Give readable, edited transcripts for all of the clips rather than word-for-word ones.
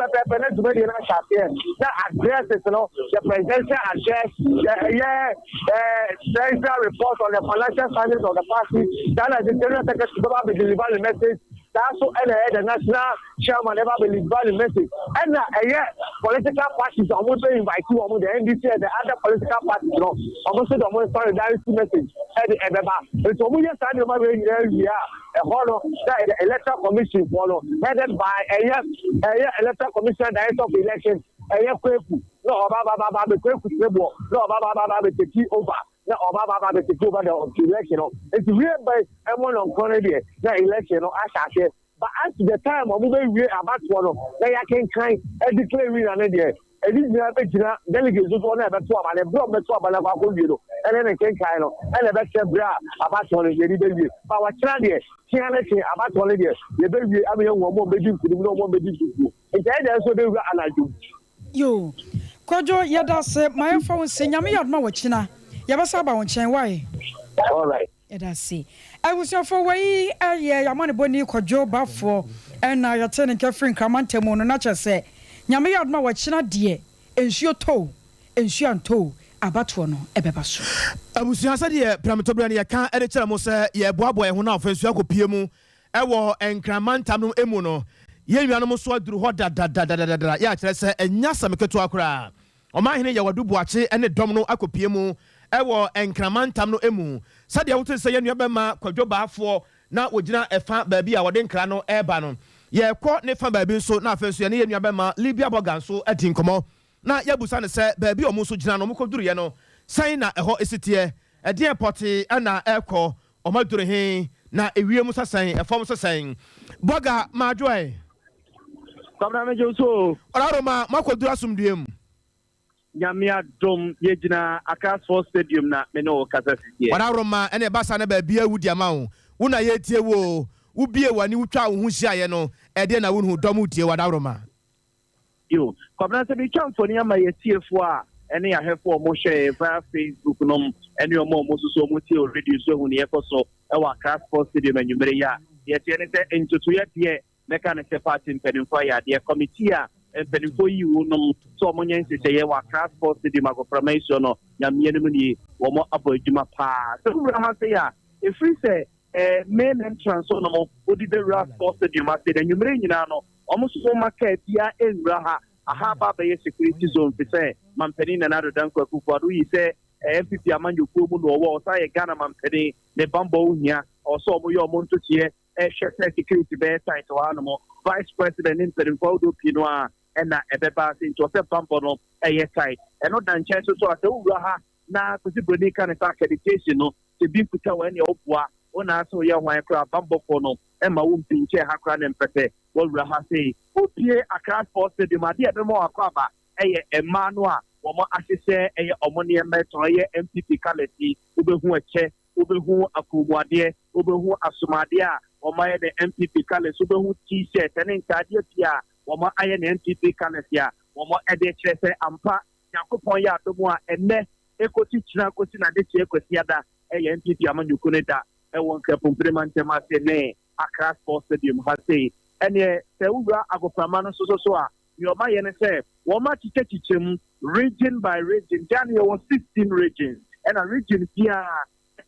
Pɛpɛɛpɛ na dwumadie no ahyɛ aseɛ na addresses no, the presidential address, the ɛyɛ presidential report on the financial standings of the party. Saa na the general secretary bɛba abɛ deliver the message. Saa so ɛna ɛyɛ the national chairman ɛba abɛ deliver the message, ɛna ɛyɛ political parties a wɔn bɛ invite wɔn, the NDC and the other political parties no, wɔn nso de wɔn solidarity message ɛde ɛbɛba. Nti wɔn yɛ saa nneɛma wei nyinaa wie a, ɛhɔ no na ɛyɛ Electoral Commission foɔ no, headed by ɛyɛ Electoral Commission Director of Elections, ɛyɛ Kweku, na ɔba ba ba ba bɛ Kweku Tirebɔ, na ɔba ba ba ba bɛ take over, na ɔba ba ba bɛ take over the election no. Nti wie bɛ ɛmo no nkɔ no deɛ, na election no ahyɛ aseɛ. But at the time ɔmo bɛ wie abatoɔ no na yɛakenkan ɛdeclare winner no deɛ, ɛdi nyinaa bɛgyina delegates dodoɔ no a ɛbɛto aba no. Ɛberɛ a ɔmbɛto aba no akɔ akɔwie no, ɛne ne nkenkan no ɛna ɛbɛkyerɛ berɛ a abatoɔ no yɛde bɛwie. Ba wɔkyerɛ deɛ tea ne kye abatoɔ no deɛ, yɛbɛwie ama yɛhu ɔmo a ɔmbɛdi nkunim na ɔmo a ɔmbɛdi nkukuo. Nti ɛyɛ deɛ nso bɛwura anadwo. Yo, Kwadwo, yɛda ase. Ma yɛmfa wo nse. Nyame yɛ adoma, wɔkyina yɛbɛsa aba wo nkyɛn wae. Alright. Yɛda ase, abusuafoɔ. Wei ɛyɛ yɛamanebɔni Kwadwo Bafoɔ, ɛna yɛte ne nka firi Nkrama ntamu no. Na kyerɛ sɛ Nyame yɛ adoma, wɔkyena deɛ, nsuo tɔ, nsuo antɔ, abatoɔ no ɛbɛba so. Abusua, sɛdeɛ prametoberɛ no yɛka de kyerɛ mo sɛ yɛboaboa yɛn ho no, afei nsuo akɔpie mu ɛwɔ Nkrama ntam no mu no, yɛn nuanom nso aduru hɔ dadadadadada. Yɛ akyerɛ sɛ ɛnya asɛm ketewa koraa. Ɔmanhene Yɛwadu Boakye ne dɔm no akɔpie mu ɛwɔ Nkrama ntam no mu. Sɛdeɛ wote sɛ yɛn nua bɛma Kwadwo Baafoɔ na wɔgyina ɛfa baabi a wɔde nkra no ɛreba no, yɛkɔ ne fa baabi nso, na afei nso yɛne yɛn nua bɛma Libya Bɔga nso adi nkɔmmɔ na yɛabusa no sɛ baabi a ɔmo nso gyina no, ɔmo kɔduruyɛ no sɛn na ɛhɔ esi teɛ, ɛdeɛn pɔtee ɛna ɛkɔ, ɔmo aduru he, na ewiem sɛ sɛn, ɛfam sɛ sɛn. Bɔga maadwoɛ. Kwabena, megye so. Ɔdaroma, moakɔduru asomdue mu? Nyame adom, yɛgyina Accra Sports Stadium na me ne wo kasa sisiɛ. Ɔdaroma, ɛna ɛba sa no baabi awu di ama wo, wo na yɛtie wo. Wobie w'ani, wotwa wo ho hyiaeɛ no, ɛdeɛ na wohu dɔm tie w'adaworoma? Yo, Kwabena, sɛ metwa mfoni ama yɛtiefoɔ a ɛne ahwɛfoɔ a ɔmohwɛ yɛ via Facebook nom ɛne ɔmo a ɔmo nso so ɔmo tie wɔ radio so ahu ne yɛkɔ so ɛwɔ Accra Sports Stadium anwummere yi a, yɛteɛ ne sɛ ntotoyɛ deɛ, mɛka ne sɛ party mpanimfoɔ ayɛ adeɛ. Committee a mpanimfoɔ yi wo nom sɛ ɔmo nyɛ nhyehyɛeɛ wɔ Accra Sports Stadium agɔprama yi so no, Nyameɛ no mu nie, wɔn abɔ adwuma paa. Sɛ wowura ha sɛ a, ɛfiri sɛ main entrance no mo wode bɛwura sports stadium ase na anwummere nyinaa no, ɔmo nso so ma kaa bia nwura ha. Aha ba bɛyɛ security zone fi sɛ mampanin Nana Addo Dankwa Akufo-Addo yi sɛ NPP amanyɔkuo mu na ɔwɔ, ɔsan yɛ Ghana mampanin, ne bambɔ ho hia. Ɔwɔ sɛ ɔmo yɛ ɔmo ntotoeɛ ɛhwɛ sɛ security bɛyɛ tight wɔ hanom. Vice president ne mpanimfoɔ ahodoɔ pii no a ɛna ɛbɛba ase, nti ɔsɛ bambɔ no ɛyɛ tight. Ɛno da nkyɛn so so a, sɛ wowura ha na Kwasi Broni ka ne sɛ accreditation no, sɛ bi nkuta wɔ, ɛnea ɔboa wo na asɛ woyɛ hwan koraa, bambɔfoɔ no ɛma wo mpinkyɛn ha koraa ne mpɛ sɛ wɔwura ha. Sei wopie Accra Sports Stadium, adeɛ a ɛbɛma wakɔ aba ɛyɛ mmaa no a wɔn ahyehyɛ ɛyɛ ɔmo nneɛma ɛtɔn, ɛyɛ NPP colours yi. Wobɛhu ɛkyɛ, wobɛhu akɔnmuadeɛ, wobɛhu asomadeɛ a wɔn ayɛ ne NPP colours, wobɛhu T-shirt ɛne ntaadeɛ pii a wɔn ayɛ ne NPP colours a wɔn ɛde kyerɛ sɛ ampa Nyankopɔn yɛ adom a, ɛnɛ ekosi kyina kosi na de kyerɛ Kwasi Ada ɛyɛ NPP amanyɔkuo no da ɛwɔ Nkrapompere ntam ase ne Accra Sports Stadium ha sei. Ɛneɛ sɛ wowura agoprama no nso so a, nea ɔma yɛ ne sɛ wɔn akyekyɛkyekyɛ mu region by region. Ghana yɛwɔ 16 regions, ɛna region biara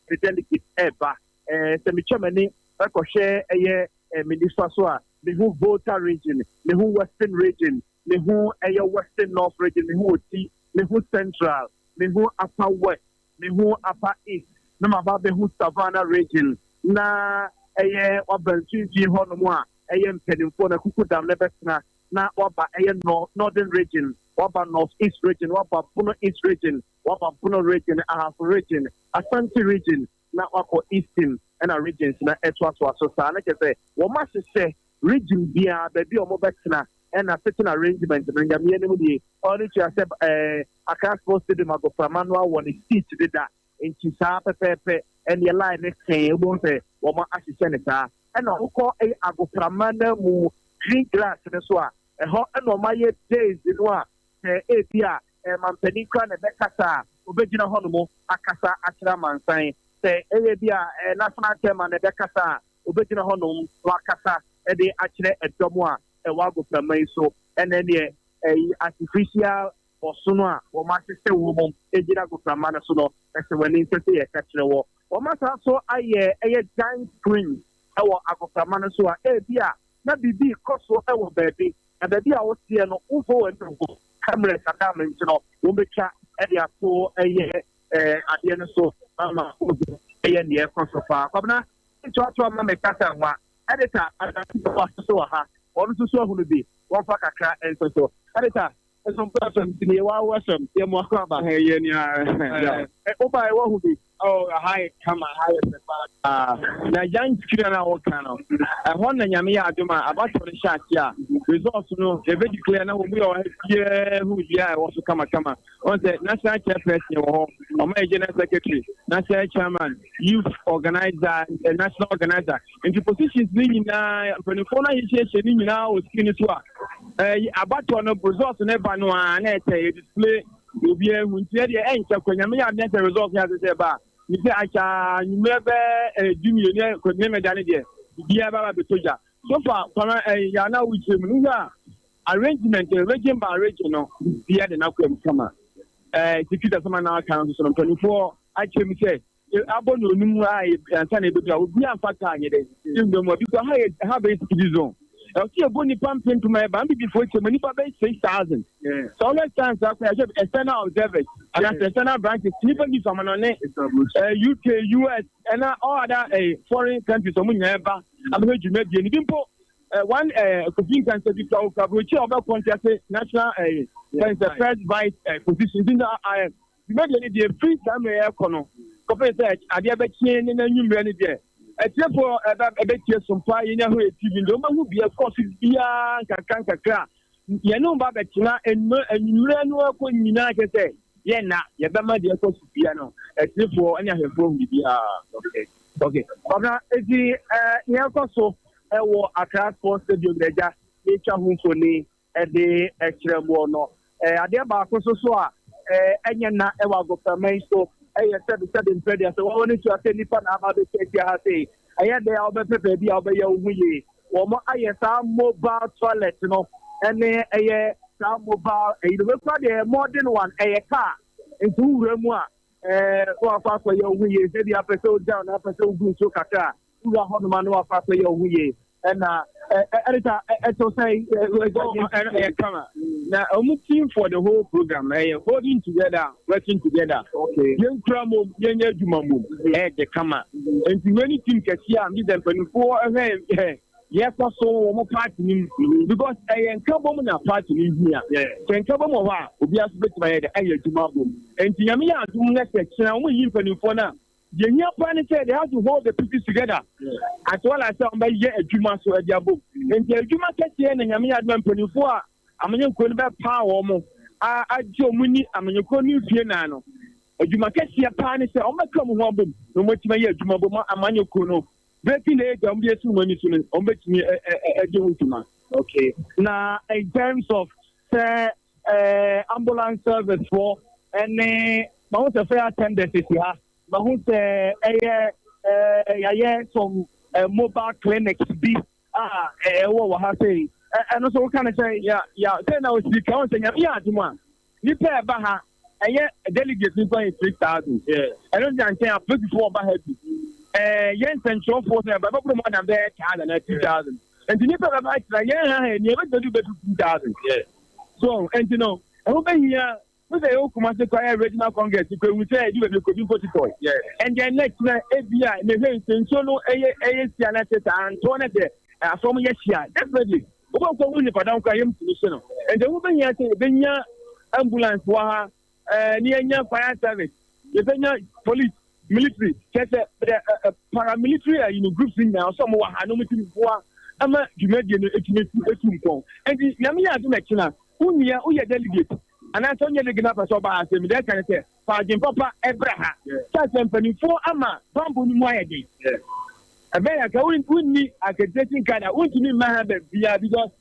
the delegate ɛɛba. Sɛ metwa m'ani ɛkɔhwɛ ɛyɛ me nifa so a, mehu Volta Region, mehu Western Region, mehu ɛyɛ Western North Region, mehu Oti, mehu Central, mehu Upper West, mehu Upper East, na maba bɛhu Savannah Region, na ɛyɛ waba mfimfini hɔnom a ɛyɛ mpanimfoɔ na kuku dam ne bɛtena, na waba ɛyɛ Northern Region, waba North East Region, waba Bono East Region, waba Bono Region, Ahafo Region, Ashanti Region, na wakɔ Eastern, ɛna regions na ɛtoatoa so saa. Na kyerɛ sɛ wɔn ahyehyɛ region biara baabi a wɔn bɛtena, ɛna sitting arrangement no, Nyameɛ no mu nie, ɔno tua sɛ Accra Sports Stadium agɔprama no awɔ ne seat deda, nti saa pɛpɛɛpɛ ɛneɛ line ne tɛn, wobɛhu sɛ wɔn ahyehyɛ ne saa. Ɛna wokɔ ɛyɛ agoprama no mu green grass no so a, ɛhɔ ɛna wɔn ayɛ dais no a sɛ ebi a mampanin kora na ɛbɛkasa a, obɛgyina hɔnom akasa akyerɛ amansan. Sɛ ɛyɛ bi a national chairman na ɛbɛkasa a, obɛgyina hɔnom na wakasa ɛde akyerɛ ɛdɔm a ɛwɔ agoprama yi so. Ɛna ɛneɛ ɛyi artificial ɔsono a wɔn ahyehyɛ wɔ mu gyina agoprama no so no, ɛsɛ w'ani nsɛ sɛ yɛka kyerɛ wɔ. Wɔn asan so ayɛ ɛyɛ giant screen ɛwɔ agoprama no so a ebi a na biribi kɔ so ɛwɔ baabi na baabi a woteɛ no, wofo wɔ anim ho cameras adam nti no, wɔn bɛtwa ɛde ato ɛyɛ adeɛ no so ama obi ɛyɛ nea ɛkɔ so paa. Kwabena, ntoatoa ma me kasa nwa editor adase wɔ so wɔ ha, wɔn nso so ahunu bi, wɔmfa kakra nso so. Editor Ɛsɔmpa FM ti ni yɛ wa FM yɛ mu akɔ aba. Yɛ ni. Ɔba yɛ wɔhu bi. Oh, ha yɛ kama, ha yɛ fɛ paa. Na giant screen a wɔka no, ɛhɔ na Nyame yɛ adom a abatɔ no hyɛ ase a, results no yɛbɛ declare na wɔn mu yɛ wɔ ha biara hu bia a ɛwɔ so kamakama. Wɔn sɛ national chairperson wɔ hɔ, ɔmo yɛ general secretary, national chairman, youth organizer, national organizer. Nti positions ne nyinaa, mpanimfoɔ no ahyehyɛhyɛ ne nyinaa wɔ screen so a abatɔ no results no ba no a, na ɛsɛ yɛ display obiara hu. Nti ɛdeɛ ɛnkyɛ kɔ, Nyame yɛ adeɛ sɛ results no ase sɛ ba a ne sɛ akyɛ anwummerɛ bɛɛ 12 kɔdine mɛda ne deɛ biribiara bɛba bɛtɔ gya. So far kwana yɛana wokyerɛ mu no hwɛ a, arrangement region by region no, biribiara de n'akɔ mu kama. Security asɛm a na aka no nso so no, mpanimfoɔ akyerɛ mu sɛ abɔ ne onum a ansa na ebedu a obi amfa kaa nyɛ dɛ nwura mu a, because ha yɛ ha bɛyɛ security zone. Ɛwɔ sɛ yɛbɔ nipa mpempem a ɛba mbibifoɔ kyɛ mu nipa bɛyɛ 6,000 sɛ ɔlɛ chance akɔ yɛhwɛ external observers anaasɛ external branches, nipa bi fama no ne UK, US ɛna all other foreign countries, ɔmo nyinaa ba abɛhwɛ dwumadie no bi mpo. One Kofi Nkansa bi kura okura aburokyi a ɔbɛ contest national first vice position. Nti na dwumadie no deɛ, firi saa mmerɛ yɛ kɔ no kɔpɛ sɛ adeɛ bɛkye ne n'anwummerɛ no deɛ, atiefoɔ ɛbɛ ɛbɛtie sompa yɛnya ho yɛ TV deɛ, ɔmahu bia kɔ so biara nkakra nkakra. Yɛne ba bɛtena anwummerɛ no akɔ nyinaa, kyɛ sɛ yɛnna yɛbɛma deɛ ɛkɔ so bia no, atiefoɔ ne ahwɛfoɔ hu biribiara. Okay, ɔbɛn eti nea ɛkɔ so ɛwɔ Accra Sports Stadium n'agya n'etwa ho mfoni ɛde ɛkyerɛ mu no, adeɛ baako nso so a ɛnyɛ na ɛwɔ agoframa yi so ɛyɛ sɛbi sɛbi mpɛdeɛ sɛ wɔn ne tua sɛ nipa na aba abɛtwa ahyia ha sei, ɛyɛ dɛ a wɔbɛpɛ baabi a wɔbɛyɛ wo ho yie. Wɔn ayɛ saa mobile toilet no ɛne ɛyɛ saa mobile ɛyi no wekura deɛ, modern one, ɛyɛ car nti wura mu a wakɔ akɔyɛ wo ho yie. Sɛbi apɛ sɛ ogya na apɛ sɛ ogu nsuo kakra a, wura hɔnom a na wakɔ akɔyɛ wo ho yie. Ɛna ɛdita ɛto sɛ ɛyɛ kama na ɔmo team for the whole program ɛyɛ holding together, working together. Yɛn kura mom, yɛn nyɛ adwuma mom, ɛyɛ de kama. Nti wei ni team kɛseɛ a mi sɛ mpanimfoɔ ɛhwɛ yɛkɔ so wɔn party ni mu, because ɛyɛ nkabom na party ni hia. Sɛ nkabom wɔ hɔ a, obiara nso bɛtumi ayɛ dɛ ɛyɛ adwuma bom. Nti Nyame yɛ adum na sɛ kyerɛ wɔn yi mpanimfoɔ no a, deɛ hia paa ne sɛ they have to hold the pieces together as well as sɛ wɔn bɛyɛ adwuma so ɛde abom. Nti adwuma kɛseɛ na Nyame yɛ adum, mpanimfoɔ a amanyɔkuo no bɛpaa wɔn mo a agye wɔn ni amanyɔkuo no mfie nan no, adwuma kɛseɛ paa ne sɛ wɔn bɛka wɔn ho abom na wɔn atumi ayɛ adwuma bom amanyɔkuo no breaking the age a wɔn de esi wɔn ani so no, wɔn bɛtumi ɛdi ho dwuma. Okay, na in terms of sɛ ambulance service foɔ ɛne mahu sɛ fire tenders si ha, mahu sɛ ɛyɛ yɛayɛ some mobile clinics bi a ɛwɔ wɔ ha sei, ɛno nso woka ne sɛ? Ya, sɛ na osi ka wɔn sɛ Nyame yɛ adum a, nipa ɛba ha ɛyɛ delegate nipa yɛ 6,000. Ɛno nti nkyɛn apolisifoɔ ɔba ha bi, yɛn nsɛnkyerɛfoɔ sɛ ɛba ɛbɛboro more than bɛyɛ 1,000 na 2,000. Nti nipa bɛba akyerɛ yɛn ha ha nea ɛbɛtumi do bɛ 15,000 so. Nti no ɛho bɛhia n sɛ yɛwɔ Kumase kɔ ayɛ regional congress kɔ ehu sɛ ɛdi baabi kɔ bi mpo titɔ. And then next na ebi a mehwɛ nsuo no ɛyɛ si ana sɛ saa ntɔ na sɛ afɔm yɛ hyia, definitely wobɛkɔ hu nipadɔm kora yɛm tumi so no. Nti ɛho bɛhia sɛ yɛbɛnya ambulance wɔ ha, ne yɛnya fire service, yɛbɛnya police, military, kyɛ sɛ ɛ paramilitary groups nyinaa ɔsɛ ɔmo wɔ ha na ɔmo tumi boa ama dwumadie no etumi etu mpɔn. Nti Nyame yɛ adum, ɛkyina wonua woyɛ delegate anaasɛ wonyɛ delegate na apɛ sɛ ɔba asɛm deɛ ɛka ne sɛ fa adwen papa ɛbrɛ ha sɛ mpanimfoɔ ama bambɔ no mu ayɛ den. Ɛbɛyɛ ka wonni accreditation card a, wontumi mma ha baabiara, because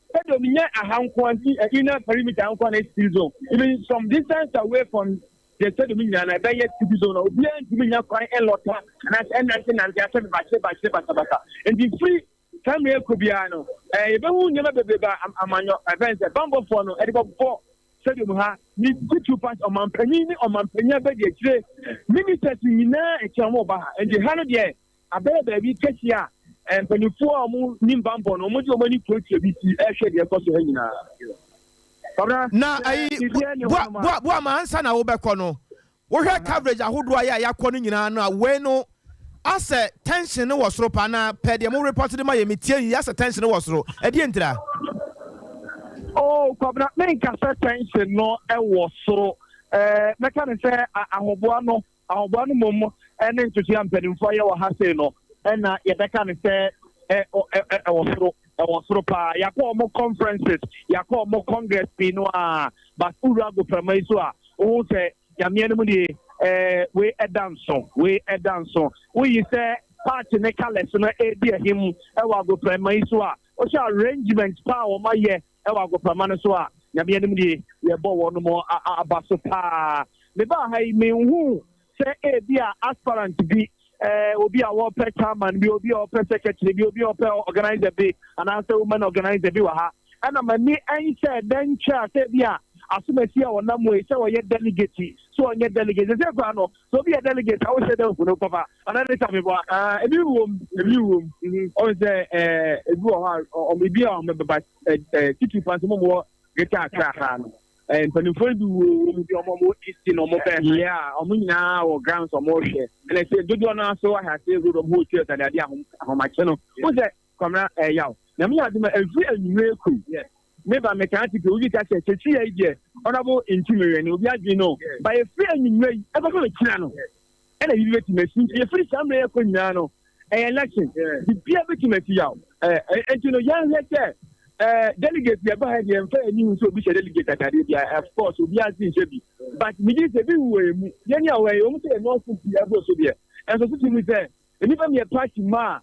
stadium nyɛ aha nko nti inner perimeter nko na security zone. Even some distance away from the stadium nyinaa na ɛbɛyɛ security zone na obiara ntumi nya kwan ɛlɔta anaasɛ ɛnante nante asɛ bakyere bakyere basabasa. Nti firi Saa mmerɛ kɔ biara no, yɛbɛhu nneɛma bebrebe a amanyɔ ɛfɛn sɛ bambɔfoɔ no ɛde bɛbɔ stadium ha ne titiriw pa ɔmanpanyin ne ɔmanpanyin abɛdi akyire, ministers nyinaa akyia wɔn ba ha. Nti ha no deɛ, abɛyɛ baabi kɛseɛ a mpanimfoɔ a wɔn nim bambɔ no, wɔn de wɔn ani tuatua bi si ɛhwɛ deɛ ɛkɔ so ha nyinaa. Na ayi boa boa boa ma ansa na wobɛkɔ no, wohwɛ coverage ahodoɔ a yɛ a yɛakɔ no nyinaa no a, wei no asɛ tension no wɔ soro paa. Na pɛ deɛ mo report de ma yɛ metie yi, asɛ tension no wɔ soro. Ɛdeɛ ntira? Oh, Kwabena, menka sɛ tension no ɛwɔ soro. Mɛka ne sɛ ahoboa no mmom ɛne ntotoa mpanimfoɔ yɛ wɔ ha sei no, ɛna yɛbɛka ne sɛ ɛwɔ soro, ɛwɔ soro paa. Yɛakɔ ɔmo conferences, yɛakɔ ɔmo congress pii no a, but wura agoprama yi so a, wohu sɛ Nyameɛ no mu deɛ, wei ɛda nso, wei ɛda nso. Woyi sɛ party ne colours no ɛredi ahim ɛwɔ agoprama yi so a, wohyɛ arrangement paa a wɔn ayɛ ɛwɔ agoprama no so a, Nyameɛ no mu deɛ, yɛbɔ wɔn mo aba so paa. Mebaa ha yi, menhu sɛ ebi a aspirant bi, obi a wɔpɛ chairman bi, obi a ɔpɛ secretary bi, obi a ɔpɛ organizer bi anaasɛ woman organizer bi wɔ ha. Ɛna m'ani ɛnhyɛ dɛn nkyɛn a sɛ bi a asomasi a ɔnam wɔ yi sɛ ɔyɛ delegate, sɛ ɔnyɛ delegate. Sɛ kora no, sɛ obi yɛ delegate a, wohyɛ dɛ hunu papa ɔna ne sami bɔ. Ebi wom, ebi wom. Ɔn sɛ ebi wɔ hɔ a ɔmo ebi a ɔmo bɛba ɛɛ titi fa nso mo wɔ Greater Accra ha no, mpanimfoɔ bi wɔ mu bi ɔmo east na ɔmo bɛn. Yeah, ɔmo nyinaa wɔ grounds, ɔmo hwɛ. Ɛna sɛ dodoɔ no aso ahase road, ɔmo hotels ade ahomakye no o sɛ kɔmra ɛyaw na mi yɛ aduma efiri enyimire kuro meba meka ati pe obi ka sɛ sɛsi yɛ yi deɛ, Honourable Ntim no obi adwene no ba efiri enyimire yi ɛkɔfɛ mekyina no, ɛna yibi bɛtumi asi. Nti efiri saa mmerɛ yɛ kɔ nyinaa no, ɛyɛ election, bibia bɛtumi asi yaw. Nti no, yɛnhwɛ sɛ delegate yɛ ba ha deɛ, mfa yɛn ni sɛ obi hyɛ delegate atadeɛ bi. Of course, obi ase nhyɛ bi, but megye sɛ bi wɔ emu yɛn a wɔyɛ wɔn sɛ yɛ nɔɔso pii ɛbɔ so deɛ, ɛnso so ti mu sɛ nnipa mi yɛ party ma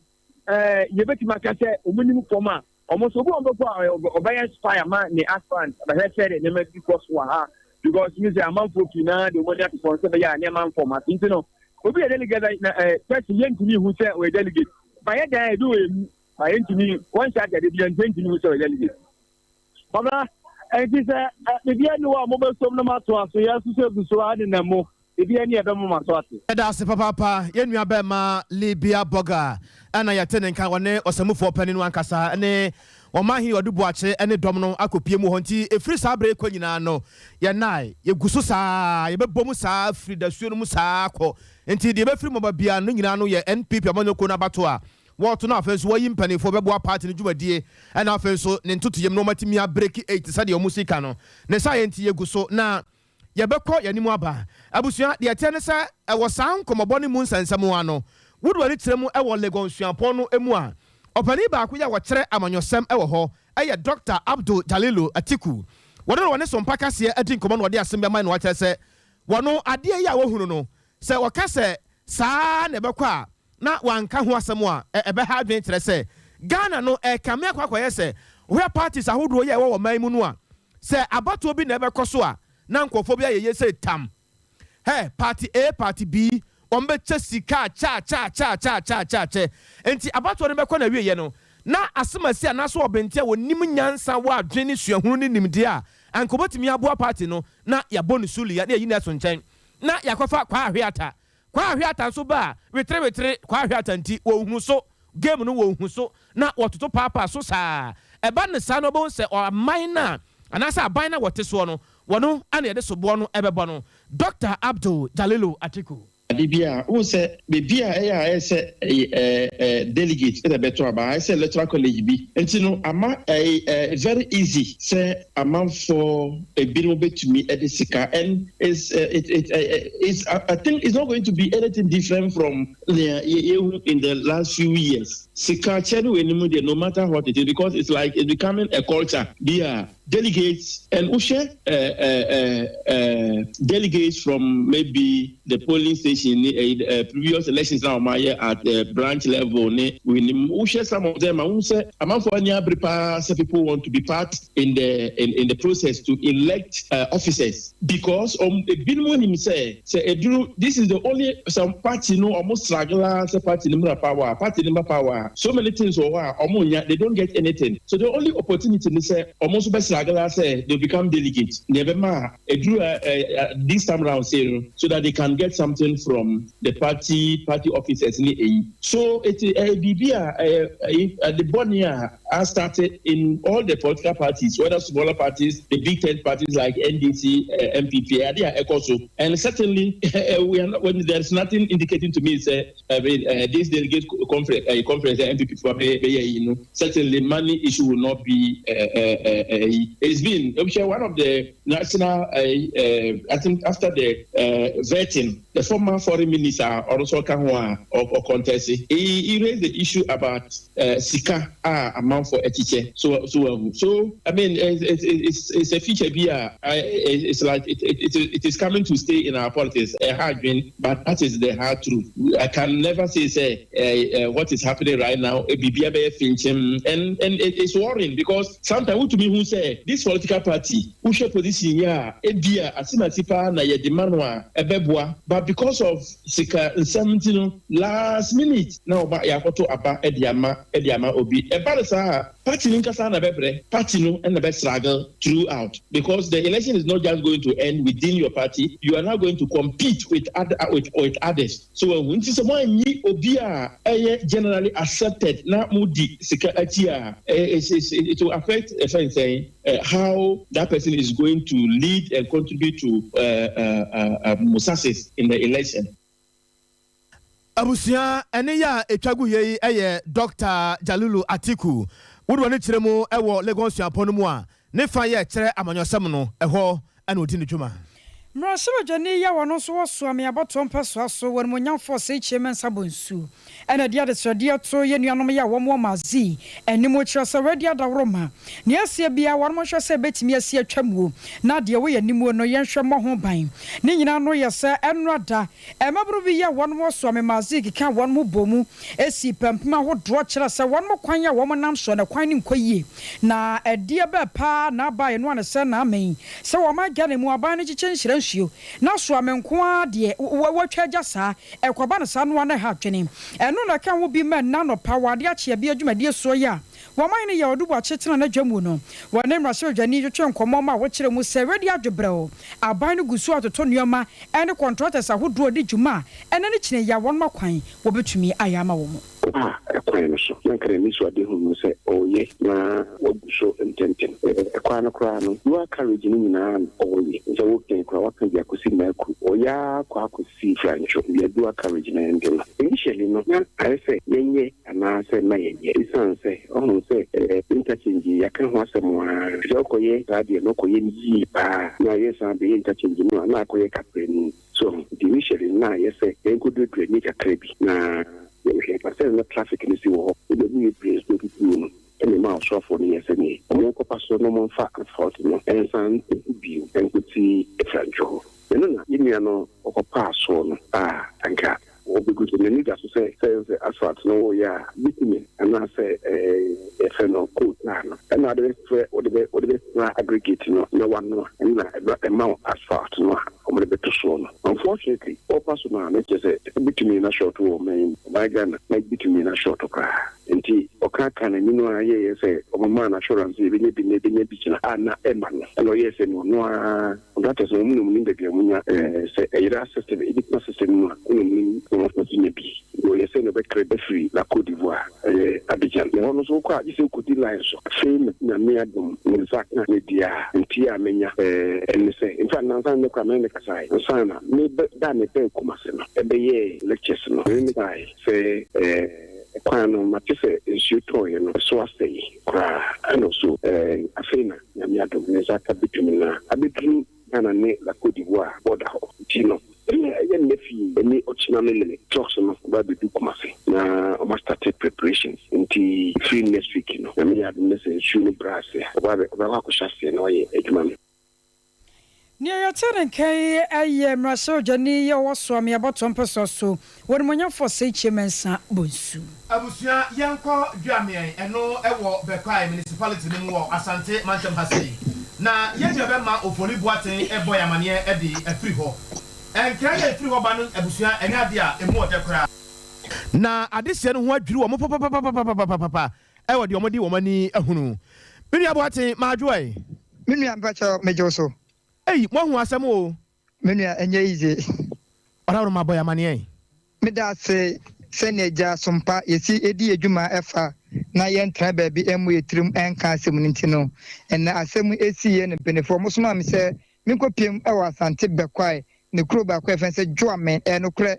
a, yɛbɛtumi aka sɛ wɔn nim fam a, wɔn nso obi wɔn bɛkɔ a, ɔbɛyɛ spy ama ne aspirant, ɔbɛhwɛ sɛ de nneɛma bi kɔ so wɔ ha, because mi sɛ amanfoɔ pii naa de wɔn ani ato fam sɛ bɛyɛ a nneɛma nfɔm ase. Nti no, obi yɛ delegate na person yɛntumi hu sɛ ɔyɛ delegate ba yɛ dan ebi wɔ emu ba yɛntumi wɔn hyɛ atade bi nti yɛntumi hu sɛ ɔyɛ delegate. Baba, nti sɛ biribi ani wɔ a mobɛsom no mato aso, yɛ nso egu so a nenam mu biribi ani ɛbɛmo ma so ate. Ɛda ase papaapa, yɛn nua bɛrima Libya Bɔga ɛna yɛte ne nka. Wɔne ɔsɛmufoɔ panin no ankasa ne ɔmanhene Ɔde Buakye ne dɔm no akɔpie mu hɔ. Nti ɛfiri saa berɛ kɔ nyinaa no, yɛnae yɛgu so saa, yɛbɛbɔ mu saa firi dasuo no mu saa kɔ. Nti deɛ ɛbɛfiri mmɔba biara no nyinaa no yɛ NPP amanyɔkuo no abato a wɔto no. Afei nso wɔyi mpanimfoɔ bɛboa party no dwumadie, ɛna afei nso ne ntotoyam no wɔmatumi abreak eight sɛdeɛ ɔmo si ka no ne saa yɛ. Nti yɛgu so na yɛbɛkɔ yɛn anim aba. Abusua, deɛ ɛteɛ ne sɛ ɛwɔ saa nkɔmmɔbɔ no mu nsɛnsɛm ano wode w'ani kyerɛ mu ɛwɔ Legon suapɔn no mu a, ɔpanin baako yɛ a wɔkyerɛ amanyɔsɛm ɛwɔ hɔ ɛyɛ Dr Abdul Jalilu Atiku. Wɔde no wɔne Sompa kaseɛ adi nkɔmmɔ na wɔde asɛm bi ama no. Wakyerɛ sɛ wɔno adeɛ yi a wɔhunu no sɛ wɔka sɛ saa na ɛbɛkɔ a, na wanka ho asɛm a ɛbɛha adwene. Kyerɛ sɛ Ghana no ɛkame akɔyɛ sɛ wohwɛ parties ahodoɔ yi a ɛwɔ wɔ man mu no a, sɛ abatoɔ bi na ɛbɛkɔ so a, na nkurɔfoɔ bi ayɛyɛ sɛ tam hɛ party A, party B, wɔn bɛkyɛ sika kya kya kya kya kya kya kyɛ. Nti abatoɔ no bɛkɔ na wieɛ no, na asɛm anaasɛ ɔbɛnti a wɔnim nyansa wɔ adwene ne suahunu ne nimdeɛ a anka wɔbɛtumi aboa party no, na yɛabɔ ne sulia na yɛyi no aso nkyɛn na yɛakɔfa Kwaa Ahwe Kwaa Ahwe Ata nso ba a, wetere wetere Kwaa Ahwe Ata. Nti wɔnhunu so game no, wɔnhu so na wɔtoto paapaa so saa. Ɛba ne saa no, ɔbɛhu sɛ ɔman no a anaasɛ aban no a wɔte soɔ no, wɔno ana yɛde soboɔ no ɛbɛbɔ no. Dr Abdul Jalilu Atiku. Ade bi a wohu sɛ beebi a ɛyɛ a ɛyɛ sɛ ɛyɛ ɛɛ ɛɛ delegate ɛna ɛbɛto aba, ayɛ sɛ electoral college bi. Nti no, ama ɛyɛ very easy sɛ amanfoɔ ebinom bɛtumi ɛde sika, and it's it it it's I think it's not going to be anything different from nea yɛhu in the last few years. Sika kyɛ no wɔ anim deɛ, no matter what it is, because it's like it's becoming a culture bi a. Delegates and wohwɛ delegates from maybe the polling station ne previous elections na wɔn ayɛ at branch level ne winim, wohwɛ some of them a, wohu sɛ amanfoɔ ani abere paa sɛ people want to be part in the process to elect officers because ebinom nim sɛ eduru, this is the only some party no ɔmo struggle sɛ party no mura power, party no ma power, so many things wɔ hɔ a ɔmo nya, they don't get anything. So the only opportunity ni sɛ ɔmo nso bɛ struggle sɛ they become delegate nea ɛbɛma a eduru this time round say no, so that they can get something from the party officers ne eyi. So eti biribi a ɛyɛ ɛyi ɛde bɔnne a a started in all the political parties, whether smaller parties, the big tent parties like NDC, NPP, ade a ɛkɔ so. And certainly we are not, when there's nothing indicating to me say, I mean, this delegate conference NPP for bɛyɛ yi no, certainly money issue will not be it's been one of the national I think after the vetting, the former foreign minister ɔno ka ho a ɔcontest, he raised the issue about sika a amanfo ɛkyikyɛ so. I mean, it's a feature bi a it's like it is coming to stay in our politics. Ɛha adwene, but that is the hard truth. I can never say what is happening right now biribi abɛyɛ finkyim, and it's worrying because sometimes wotumi hu sɛ this political party, wohwɛ position yi a, ebi a asimasi paa na yɛde ma no a ɛbɛboa, but because of sika nsɛm ti no, last minute na ɔba yɛakɔto aba ɛde ama obi. Ɛba no saa, party no nkasa na bɛbrɛ, party no ɛna bɛ struggle throughout, because the election is not just going to end within your party. You are now going to compete with others. So nti sɛ mo anyi obi a ɛyɛ generally accepted na mo di sika akyi a, it will affect ɛfɛn sɛn how that person is going to lead and contribute to success in the election. Abusua, ɛne yɛ a ɛtwa gu yɛ yi yɛ Dr Jalilu Atiku. Wode wɔne kyerɛ mu ɛwɔ Legon suapɔn no mu a ne fa yɛ kyerɛ amanyɔsɛm no, ɛhɔ ɛna ɔdi ne dwuma. Mmarahyɛbadwani yi a wɔno nso wɔ Suame abɔtoɔ mpɛsoa so wɔ animonyamfoɔ sɛ Kyie Mɛnsa bɔ nsuo ɛna de adesrɛdeɛ to yɛ nuanom yi a wɔn wɔ Mazi anim kyerɛ sɛ wɔadi adaworo ma nea asie bia wɔn hwɛ sɛ ɛbɛtumi asi atwa muo na deɛ wɔyɛ animuo no yɛnhwɛ mmɔ ho ban. Ne nyinaa no yɛ sɛ ɛnora da ɛmaboro bi yɛ wɔn wɔ Suame Mazi keka wɔn mo bɔ mu esi pampim ahodoɔ kyerɛ sɛ wɔn mo kwan a wɔn nam soɔ na kwan ne nkɔ yie na ɛdeɛ bɛɛ paa na aba yɛ no ano sɛ n'amɛn sɛ wɔn agya ne mu aban no kyekyɛ nhyira nsuo na Suame nko ara deɛ wɔatwa agya saa ɛkɔba no saa noa no ha adwene. Ɛno na ɛka ho bi ma nna nɔpa wɔ ade akyea bi adwumadie soɔ yi a wɔman no yɛ ɔde bu tena n'adwa mu no, wɔne mmarahyɛbadwani twetwe nkɔmmɔ ma wɔkyerɛ mu sɛ redi adwobrɛw aban no gu so atoto nneɛma ɛne contractors ahodoɔ di dwuma a ɛne ne kyerɛ yɛ a wɔn akwan wɔbɛtumi ayɛ ama wɔn. A ɛkwan no so na nkara ni so ade hu no sɛ ɔyɛ na wagu so ntɛmtɛm. Ɛkwan no koraa no, dual carriage no nyinaa no ɔyɛ sɛ wokɛn koraa waka bi akɔsi Maaku, ɔyɛ akɔ akɔsi Frantwo bia dual carriage no ɛnde no. Initially no, na ayɛ sɛ yɛnyɛ anaasɛ na yɛnyɛ, ɛsiane sɛ ɔhu sɛ interchange yɛaka ho asɛm a sɛ wokɔyɛ saa deɛ no, wokɔyɛ no yie paa na yɛ saa bɛyɛ interchange no a na akɔyɛ kakra no so. Nti initially na ayɛ sɛ yɛnkɔduradura ni kakra bi na yɛhwɛ pasɛ na traffic no si wɔ hɔ wobɛmu yɛ bere so tutuo no, ɛne ma ɔsɔfoɔ no yɛ sɛneɛ ɔmo nkɔpa so no, ɔmo asphalt no ɛnsan bio ɛnkɔti Frantwo hɔ. Ɛno na yɛnnua no ɔkɔpaa soɔ no a anka wɔbɛgu so n'ani da so sɛ asphalt no wɔyɛ a bitumen anaasɛ yɛfrɛ no coal tar no, ɛna wode bɛfrɛ wode bɛfra aggregate no na wanoa, ɛna ɛma wo asphalt no a ɔmode bɛto soɔ no. Unfortunately, ɔpa so no a, na kyerɛ sɛ bitumen na short wɔ ɔman ɔman Ghana na bitumen na short koraa. Nti ɔka ka n'ani no a yɛyɛ sɛ ɔmama no assurance yɛbɛnya bi na yɛbɛnya bi kyena a na ɛma no, ɛna ɔyɛɛ sɛ no ɔno ara contractors no, ɔmu na ɔmu nim baabi a ɔmunya sɛ ɛyera system ɛdi system no a, ɛna ɔmu nim na ɔmfa so nya bi na ɔyɛ sɛ na ɔbɛkra bɛfiri la Cote d'Ivoire, ɛyɛ Abidjan, na ɛhɔ no nso wokɔ a gye sɛ wokɔdi line so. Afei na Nyame adom ne nsa ka ne deɛ a nti a menya ɛne sɛ mfa nansa ne kora mene ne kasae ansa na mebɛ da mebɛɛ Kumase no ɛbɛyɛɛ lectures no, mene ne kae sɛ kwan no mate sɛ nsuo tɔɔeɛ no so asɛe koraa. Ɛna so afei na Nyame adom ne nsa ka bɛtumi no a abɛduru Ghana ne la Cote d'Ivoire border hɔ. Nti no ɛyɛ nnɛ fii ɛne ɔkyena me mene trucks no ba bɛdu Kumase na ɔma start preparations. Nti firi next week no, Nyame yɛ adom ne sɛ nsuo no brɛ ase a ɔba ɔbɛkɔ akɔhyɛ aseɛ na wayɛ adwuma no. Nea yɛte ne nka yi yɛ mmarahyɛbadwani yi a ɔwɔ Soame abatoɔ mpɛsoa so, Onimuonyamfoɔ Seikyie Mensah Bonsu. Abusua yɛnkɔ Duameɛn ɛno ɛwɔ Bɛkwae Municipality no mu wɔ Asante mantam ha sei na yɛn nua bɛma Ofori Boateng ɛbɔ yɛn amaneɛ ɛde afiri hɔ. Nkra yi a ɛfiri hɔ ba no abusua ɛnyɛ adeɛ a ɛmu ɔdɛ koraa. Na adehyeɛ no ho adwiri wɔn papapapapapapapa ɛwɔ deɛ wɔde wɔn ani ahunu. Me nua Boateng, madwo ɛ. Me nua mpakyɛw megye wo so. Ei moahu asɛm oo. Me nua ɛnyɛ easy. Ɔdawuroma bɔ yɛn amaneɛ. Meda ase sɛnea gya sompa yɛsi di yɛ dwuma ɛfa na yɛntra baabi mmɔ yɛ tirim nka asɛm no nti no. Ɛnɛ asɛm yi siiɛ no mpaninfoɔ ɔmo somaa me sɛ menkɔ piem wɔ Asante Bɛkwae ne kuro baako a yɛfrɛ no sɛ Dwoamen. Ɛyɛ nokorɛ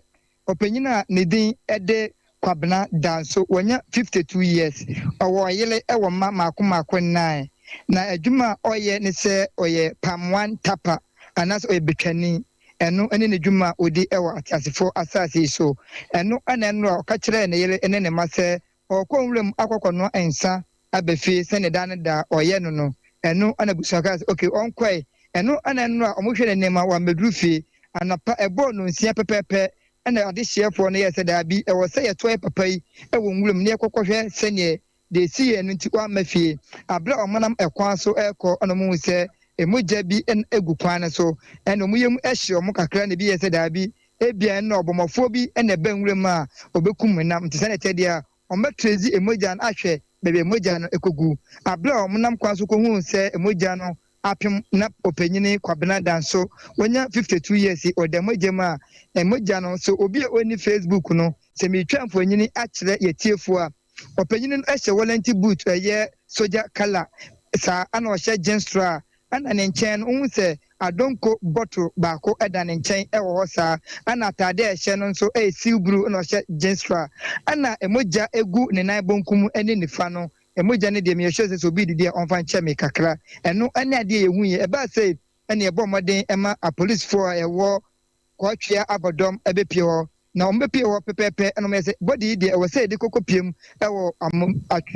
Ɔpanyin a ne din de Kwabena Danso, wanya 52 years. Ɔwɔ ɔyere wɔ mma mmaako mmaako nnan. Na adwuma a ɔyɛ ne sɛ ɔyɛ palm wine tapper anaasɛ ɔyɛ betwani. Ɛno ne n'adwuma a ɔdi wɔ ateasefoɔ asase yi so. Ɛno na ɛnora ɔka kyerɛɛ ne yere ne ne mma sɛ Ɔrekɔ nwura mu akɔkɔnoa nsa aba fie sɛnea daa ne daa ɔyɛ no no. Ɛno na abusua kaa sɛ, Ok, ɔnkɔe. Ɛno na nnora a wɔhwɛ n'anim a wammɛduru fie. Anɔpa ɛbɔɔ nnɔnsia pɛpɛɛpɛ na adehyeɛfoɔ no yɛɛ sɛ, Daabi, ɛwɔ sɛ yɛtoa yɛn papa yi wɔ nwura mu na yɛkɔkɔhwɛ sɛdeɛ deɛ ɛsiiɛ no nti wamma fie. Berɛ a wɔnam ɛkwan so rekɔ na wɔhuu sɛ mogya bi gu kwan no so, ɛnna wɔn yam hyee wɔn kakra na ebi yɛɛ sɛ, Daabi, Ebia ɛno na ɔbɔmmɔfoɔ bi na ɛba nwura mu a ɔbɛkum nam. Nti sɛdeɛ ɛteɛ deɛ a, wɔbɛtrezi mogya no ahwɛ baabi a mogya no kɔgu. Berɛ a wɔnam kwan so kɔhuu sɛ mogya no apem na ɔpanyini Kwabena Danso, wanya 52 years yi, ɔda mogya mu a, mogya no, sɛ obi a ɔnni Facebook no, sɛ meretwa mfonini akyerɛ yɛtiefoɔ a, Ɔpanyin no hyɛ wallɛnti boot ɛyɛ sogya kala saa ɛna ɔhyɛ jeans traa ɛna ne nkyɛn no wohu sɛ adonko bottle baako da ne nkyɛn ɛwɔ hɔ saa ɛna ataade a ɛhyɛ no nso ɛyɛ seal blue ɛna ɔhyɛ jeans traa ɛna mogya gu ne nan bonkum ne nifa no mogya no deɛ meyɛ sure sɛ sɛ obi redidi a ɔmfa nkyɛ me kakra ɛno ɛne adeɛ yɛhu yi ɛbaa sei ɛna yɛbɔ mmɔden ɛma apolisifoɔ a ɛwɔ Kɔɔtwea abɔdɔm bɛpue hɔ, na wɔbɛpue hɔ pɛpɛɛpɛ na wɔyɛ sɛ body yi deɛ ɛwɔ sɛ yɛde kɔkɔ pue mu wɔ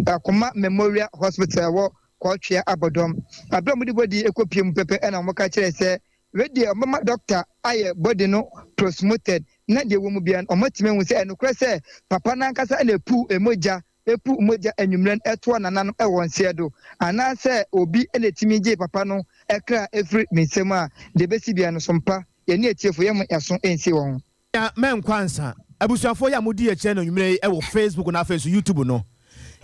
Akoma Memorial Hospital ɛwɔ Kɔɔtwea abɔdɔm. Aberɛ a wɔde body yi kɔ pue mu pɛpɛ na wɔka kyerɛɛ sɛ wei deɛ wɔbɛma doctor ayɛ body no postmortem na deɛ ɛwɔ mu biara no wɔatumi ahu sɛ ɛnokorɛ sɛ papa no ankasa na ɛpuu mogya epu mogya anwummerɛ no toa nananom wɔ nseɛ do, anaasɛ obi na etumi gyee papa no kra firi me nsam a, deɛ ɛbɛsi biara no, so mpa yɛne atiefo yɛmma yɛaso nsi wɔn ho. Nea mɛnkɔ ansa. Abusuafoɔ yi a modi akyire no anwummerɛ yi wɔ Facebook na afei nso YouTube no,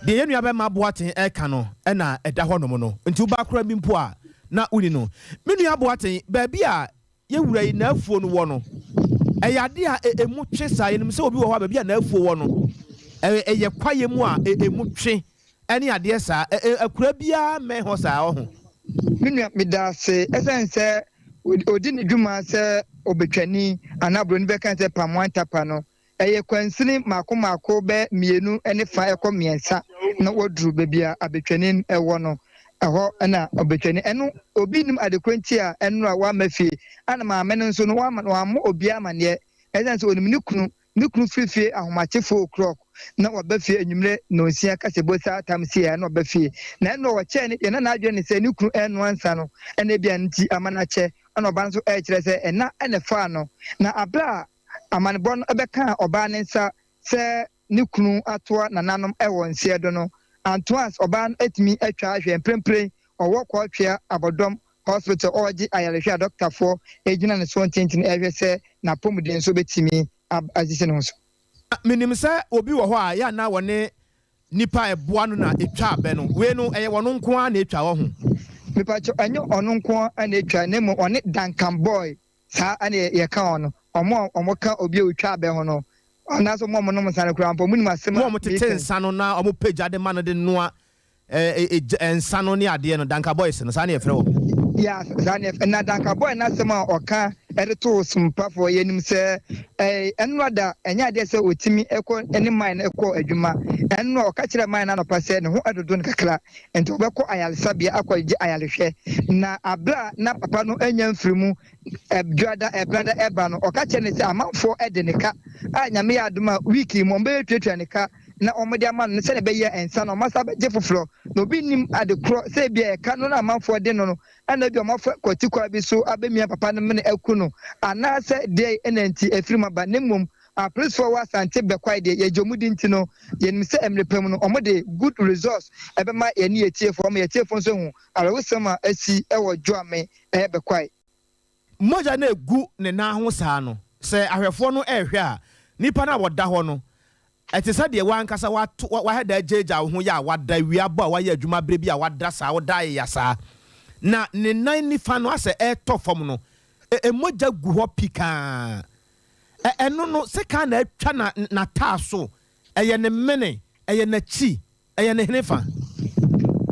deɛ yɛn nua bɛma Boateng reka no na ɛda hɔ nom no, nti woba koraa bi mpo a na wonni no. Me nua Boateng, baabi a Yɛn wura yi n'afuo no wɔ no, ɛyɛ adeɛ a ɛmu twe saa. Yɛnim sɛ obi wɔ hɔ a baabi a n'afuo wɔ no, ɛyɛ kwaeɛ mu a ɛmu twe ne adeɛ saa. Akuraa biara mmɛn hɔ saa, ɔho. Me nua, meda ase. Ɛsiane sɛ ɔdi ne dwuma sɛ ɔbɛtwani anaa buroni bɛka sɛ palm wine tapper no, Ɛyɛ kwansini mmaako mmaako bɛyɛ mmienu ne fa kɔ mmiɛnsa na waduru baabi a abɛtwani no wɔ no. Ɛhɔ na ɔbɛtwani. Ɛno obi nnim adekorɔ nti a ɛnora wamma fie. Ɛna maame no nso no wamma wammɔ obiara amaneɛ. Ɛsiane sɛ ɔnim ne kunu. Ne kunu firi fie ahomakye 4 o'clock na waba fie anwummerɛ nnɔnsia kasɛbɔ saa tam sei a na waba fie. Na ɛnora ɔkyɛɛ ne deɛ na n'adwene ne sɛ ne kunu ɛrenoa nsa no ɛna ebia no nti ama no akyɛ. Ɛna ɔbaa no nso ɛrekyerɛ sɛ ɛna na ɛfaa no. Na aberɛ a amanebɔ no bɛkaa ɔbaa no nsa sɛ ne kunu atoa nananom wɔ nseɛ do no, Antoine ɔbaa no atumi atwa ahwɛ mprempren ɔwɔ Kɔɔtwea Abɔdɔm Hospital ɔregye ayarehwɛ a dɔktafoɔ gyina ne so ntenten rehwɛ sɛ n'apɔmuden nso bɛtumi asisi ne ho so. Menim sɛ obi wɔ hɔ a, yɛ a na wɔne nnipa a ɛboa no na ɛtwa abɛ no. Wei no, ɛyɛ ɔno nko ara na ɛtwa, ɔho? Mepakyɛw, ɛnyɛ ɔno nko ara na ɛtwa, na mmom ɔne Duncan Boy Saa na yɛka wɔn no, wɔn a wɔka obi a otwa abɛ ho no, anaasɛ wɔn a wɔnom nsa no koraa mpo, wɔnim asɛm a Wɔn a wɔtete meka yi. nsa no na wɔpɛ gya de ma no de noa nsa no ne adeɛ no, Danka Boys no, saa na yɛfrɛ wɔn. Yeah, saa na yɛfrɛ. Na Danka Boy no asɛm a ɔka de too Sompafoɔ yi anim sɛ, Ɛnnora da, ɛnyɛ adeɛ sɛ ɔtumi kɔ ne man no kɔ adwuma. Ɛnnora ɔka kyerɛɛ man no anɔpa sɛ ne ho dodo no kakra, nti ɔbɛkɔ ayaresabea akɔgye ayarehwɛ. Na bere a na papa no anya mfiri mu Dwoada, Ɛbrada ɛba no, ɔka kyerɛ no sɛ amanfoɔ de ne ka a Nyame yɛ adom a week yi mu wɔbɛtuatua ne ka. na wɔde ama no sɛnea ɛbɛyɛ a nsa no wɔasan abɛgye foforɔ. Na obi nnim ade korɔ sɛ ebia ɛka no na amanfoɔ de no no na ebia wɔafa kwati kwan bi so abɛmia papa no mene aku no anaasɛ deɛn na nti afiri mu aba na mmom apolisifoɔ wɔ Asante Bɛkwae deɛ yɛgye wɔn di nti no yɛnim sɛ mmerɛ pa mu no wɔde good results ɛbɛma yɛne yɛn atiefoɔ ama yɛn atiefoɔ nso ahu awerɛhosɛm a asi wɔ Dwoame Bɛkwae. Mogya no regu ne nan ho saa no, sɛ ahwɛfoɔ no rehwɛ a, nipa no a ɔda hɔ no, ɛte sɛ deɛ w'ankasa woato, woahɛ da agyaagyaa wo ho yɛ a wada, awia abɔ a woayɛ adwuma berɛ bi a wada saa, woda ayea saa, na ne nan nifa no asɛ ɛretɔ fam no, ɛ, mogya gu hɔ pikaa. Ɛ, ɛno no, sekan na atwa na, n'ataaso, ɛyɛ ne mene, ɛyɛ n'akyi, Ɛyɛ ne henefa?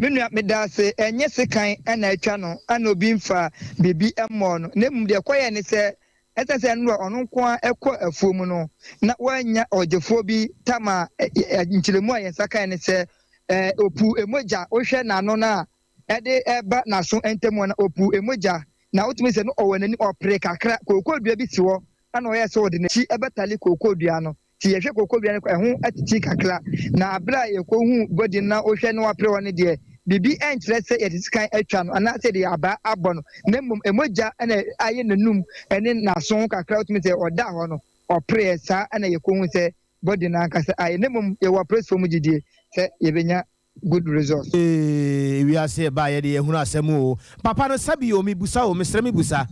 Me nua, meda ase. Ɛnyɛ sekan na atwa no, ɛna obi mfaa biribi mmɔɔ no, na mmom deɛ ɛkɔyɛɛ ne sɛ, ɛsiane sɛ nnora ɔno nko ara kɔɔ afuo mu no, na wannya ɔgyefoɔ bi tam a nkyerɛmu a yɛn nsa kae ne sɛ, ɔpuu mogya. Wohwɛ n'ano no a ɛde reba n'aso ntam hɔ no, ɔpuu mogya, na wotumi sɛ no ɔwɔ n'anim, ɔpere kakra. Kookoo dua bi si hɔ, ɛna ɔyɛɛ sɛ ɔde n'akyi bɛtale kookoo dua no. Nti yɛhwɛ kooko dua no kɔ ɛho atiti kakra na bere a yɛkɔhuu body no na wohwɛ na wapere hɔ no deɛ biribi nkyerɛ sɛ yɛde sekan atwa no anaasɛ yɛde abaa abɔ no na mmom mogya na ayɛ n'anum ne n'aso ho kakra wotumi sɛ ɔda hɔ no ɔpereɛ saa na yɛkɔhu sɛ body no ankasa ayɛ na mmom yɛwɔ apolisifoɔ mu gyidie sɛ yɛbɛnya good results. Eeii wiase ɛbaa yɛ de yɛhunu asɛm oo papa no sɛbi oo mebusa oo mesrɛ me busa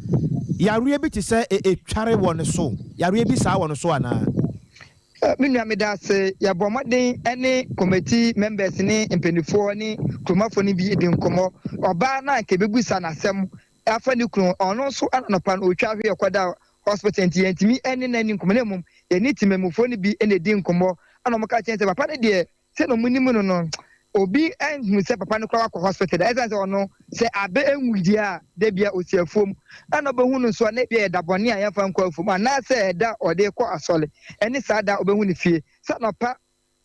yareɛ bi te sɛ etware wɔ ne so yareɛ bi saa wɔ no so anaa. Me nua meda ase yɛbɔ mmɔden ne committee members ne mpaninfoɔ ne kuromafoɔ no bi di nkɔmmɔ ɔbaa no a nka yɛbɛbusa no asɛm afa ne kunu ho ɔno nso anɔpa no ɔtwa hwe ɔkɔda hospital nti yɛntumi ne no anni nkɔmmɔ na mmom yɛne temammufoɔ no bi na ɛdi nkɔmmɔ ɛna wɔka kyerɛ sɛ papa no deɛ Sɛnea wɔnim no no, obi nhu sɛ papa no koraa wakɔ hospital da. Ɛsiane sɛ ɔno, sɛ abɛ nwui deɛ a, da biara ɔsi afuom. Ɛna wobɛhu no nso a, na ebia ɛyɛ da bɔne a yɛmfa nkɔ afuom, anaasɛ ɛda a ɔde rekɔ asɔre. Ɛne saa da a wobɛhu no fie. Sɛ anɔpa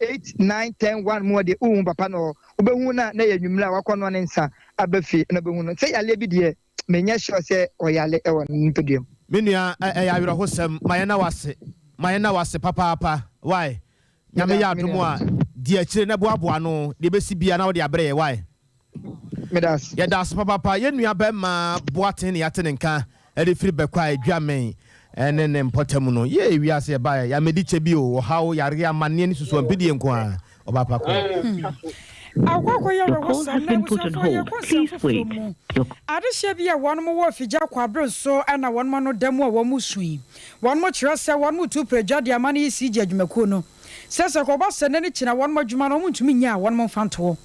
eight, nine, ten, one mu hɔ deɛ, wonhu papa no wɔ hɔ. Wobɛhu no a, na ɛyɛ anwummerɛ a wakɔnoa ne nsa aba fie na wobɛhu no. Sɛ yareɛ bi deɛ, menyɛ sure sɛ ɔyare wɔ ne nipadua mu. Me nua, ɛyɛ awerɛhosɛm. Ma yɛnna wo ase. Ma yɛnna wo ase papaapa. Wai? Nyame yɛ adom a, di akyire na boaboa ano, deɛ ɛbɛsi biara na wode abrɛ yɛ, wai? Medase. Yɛda ase papaapa yɛn nua bɛɛma Boateng ne yɛate ne nka de firi Bɛkwae, Dwamen ne ne mpɔtam no. Yee wiase yɛbaeɛ yɛamɛdi kyɛ bi o, ɔhaw, yareɛ, amanneɛ ne susuampidie nko ara. Ɔbaapa kɔ. Akɔ akɔyɛ awerɛhosɛm na abusuafoɔ yɛkɔ nsɛm foforɔ mu. Adehyeɛ bi a wɔnom wɔ Afigya Kwabre nso na wɔnom ano da mu a wɔn su yi. Wɔnom kyerɛ sɛ wɔnom tu prɛdwa de ama no ECG adwumakuo no sɛ sɛ ɛkɔba sɛ nɛ ne kyina wɔnom adwuma no wɔn ntumi nyɛ a wɔnom mfa ntoɔ.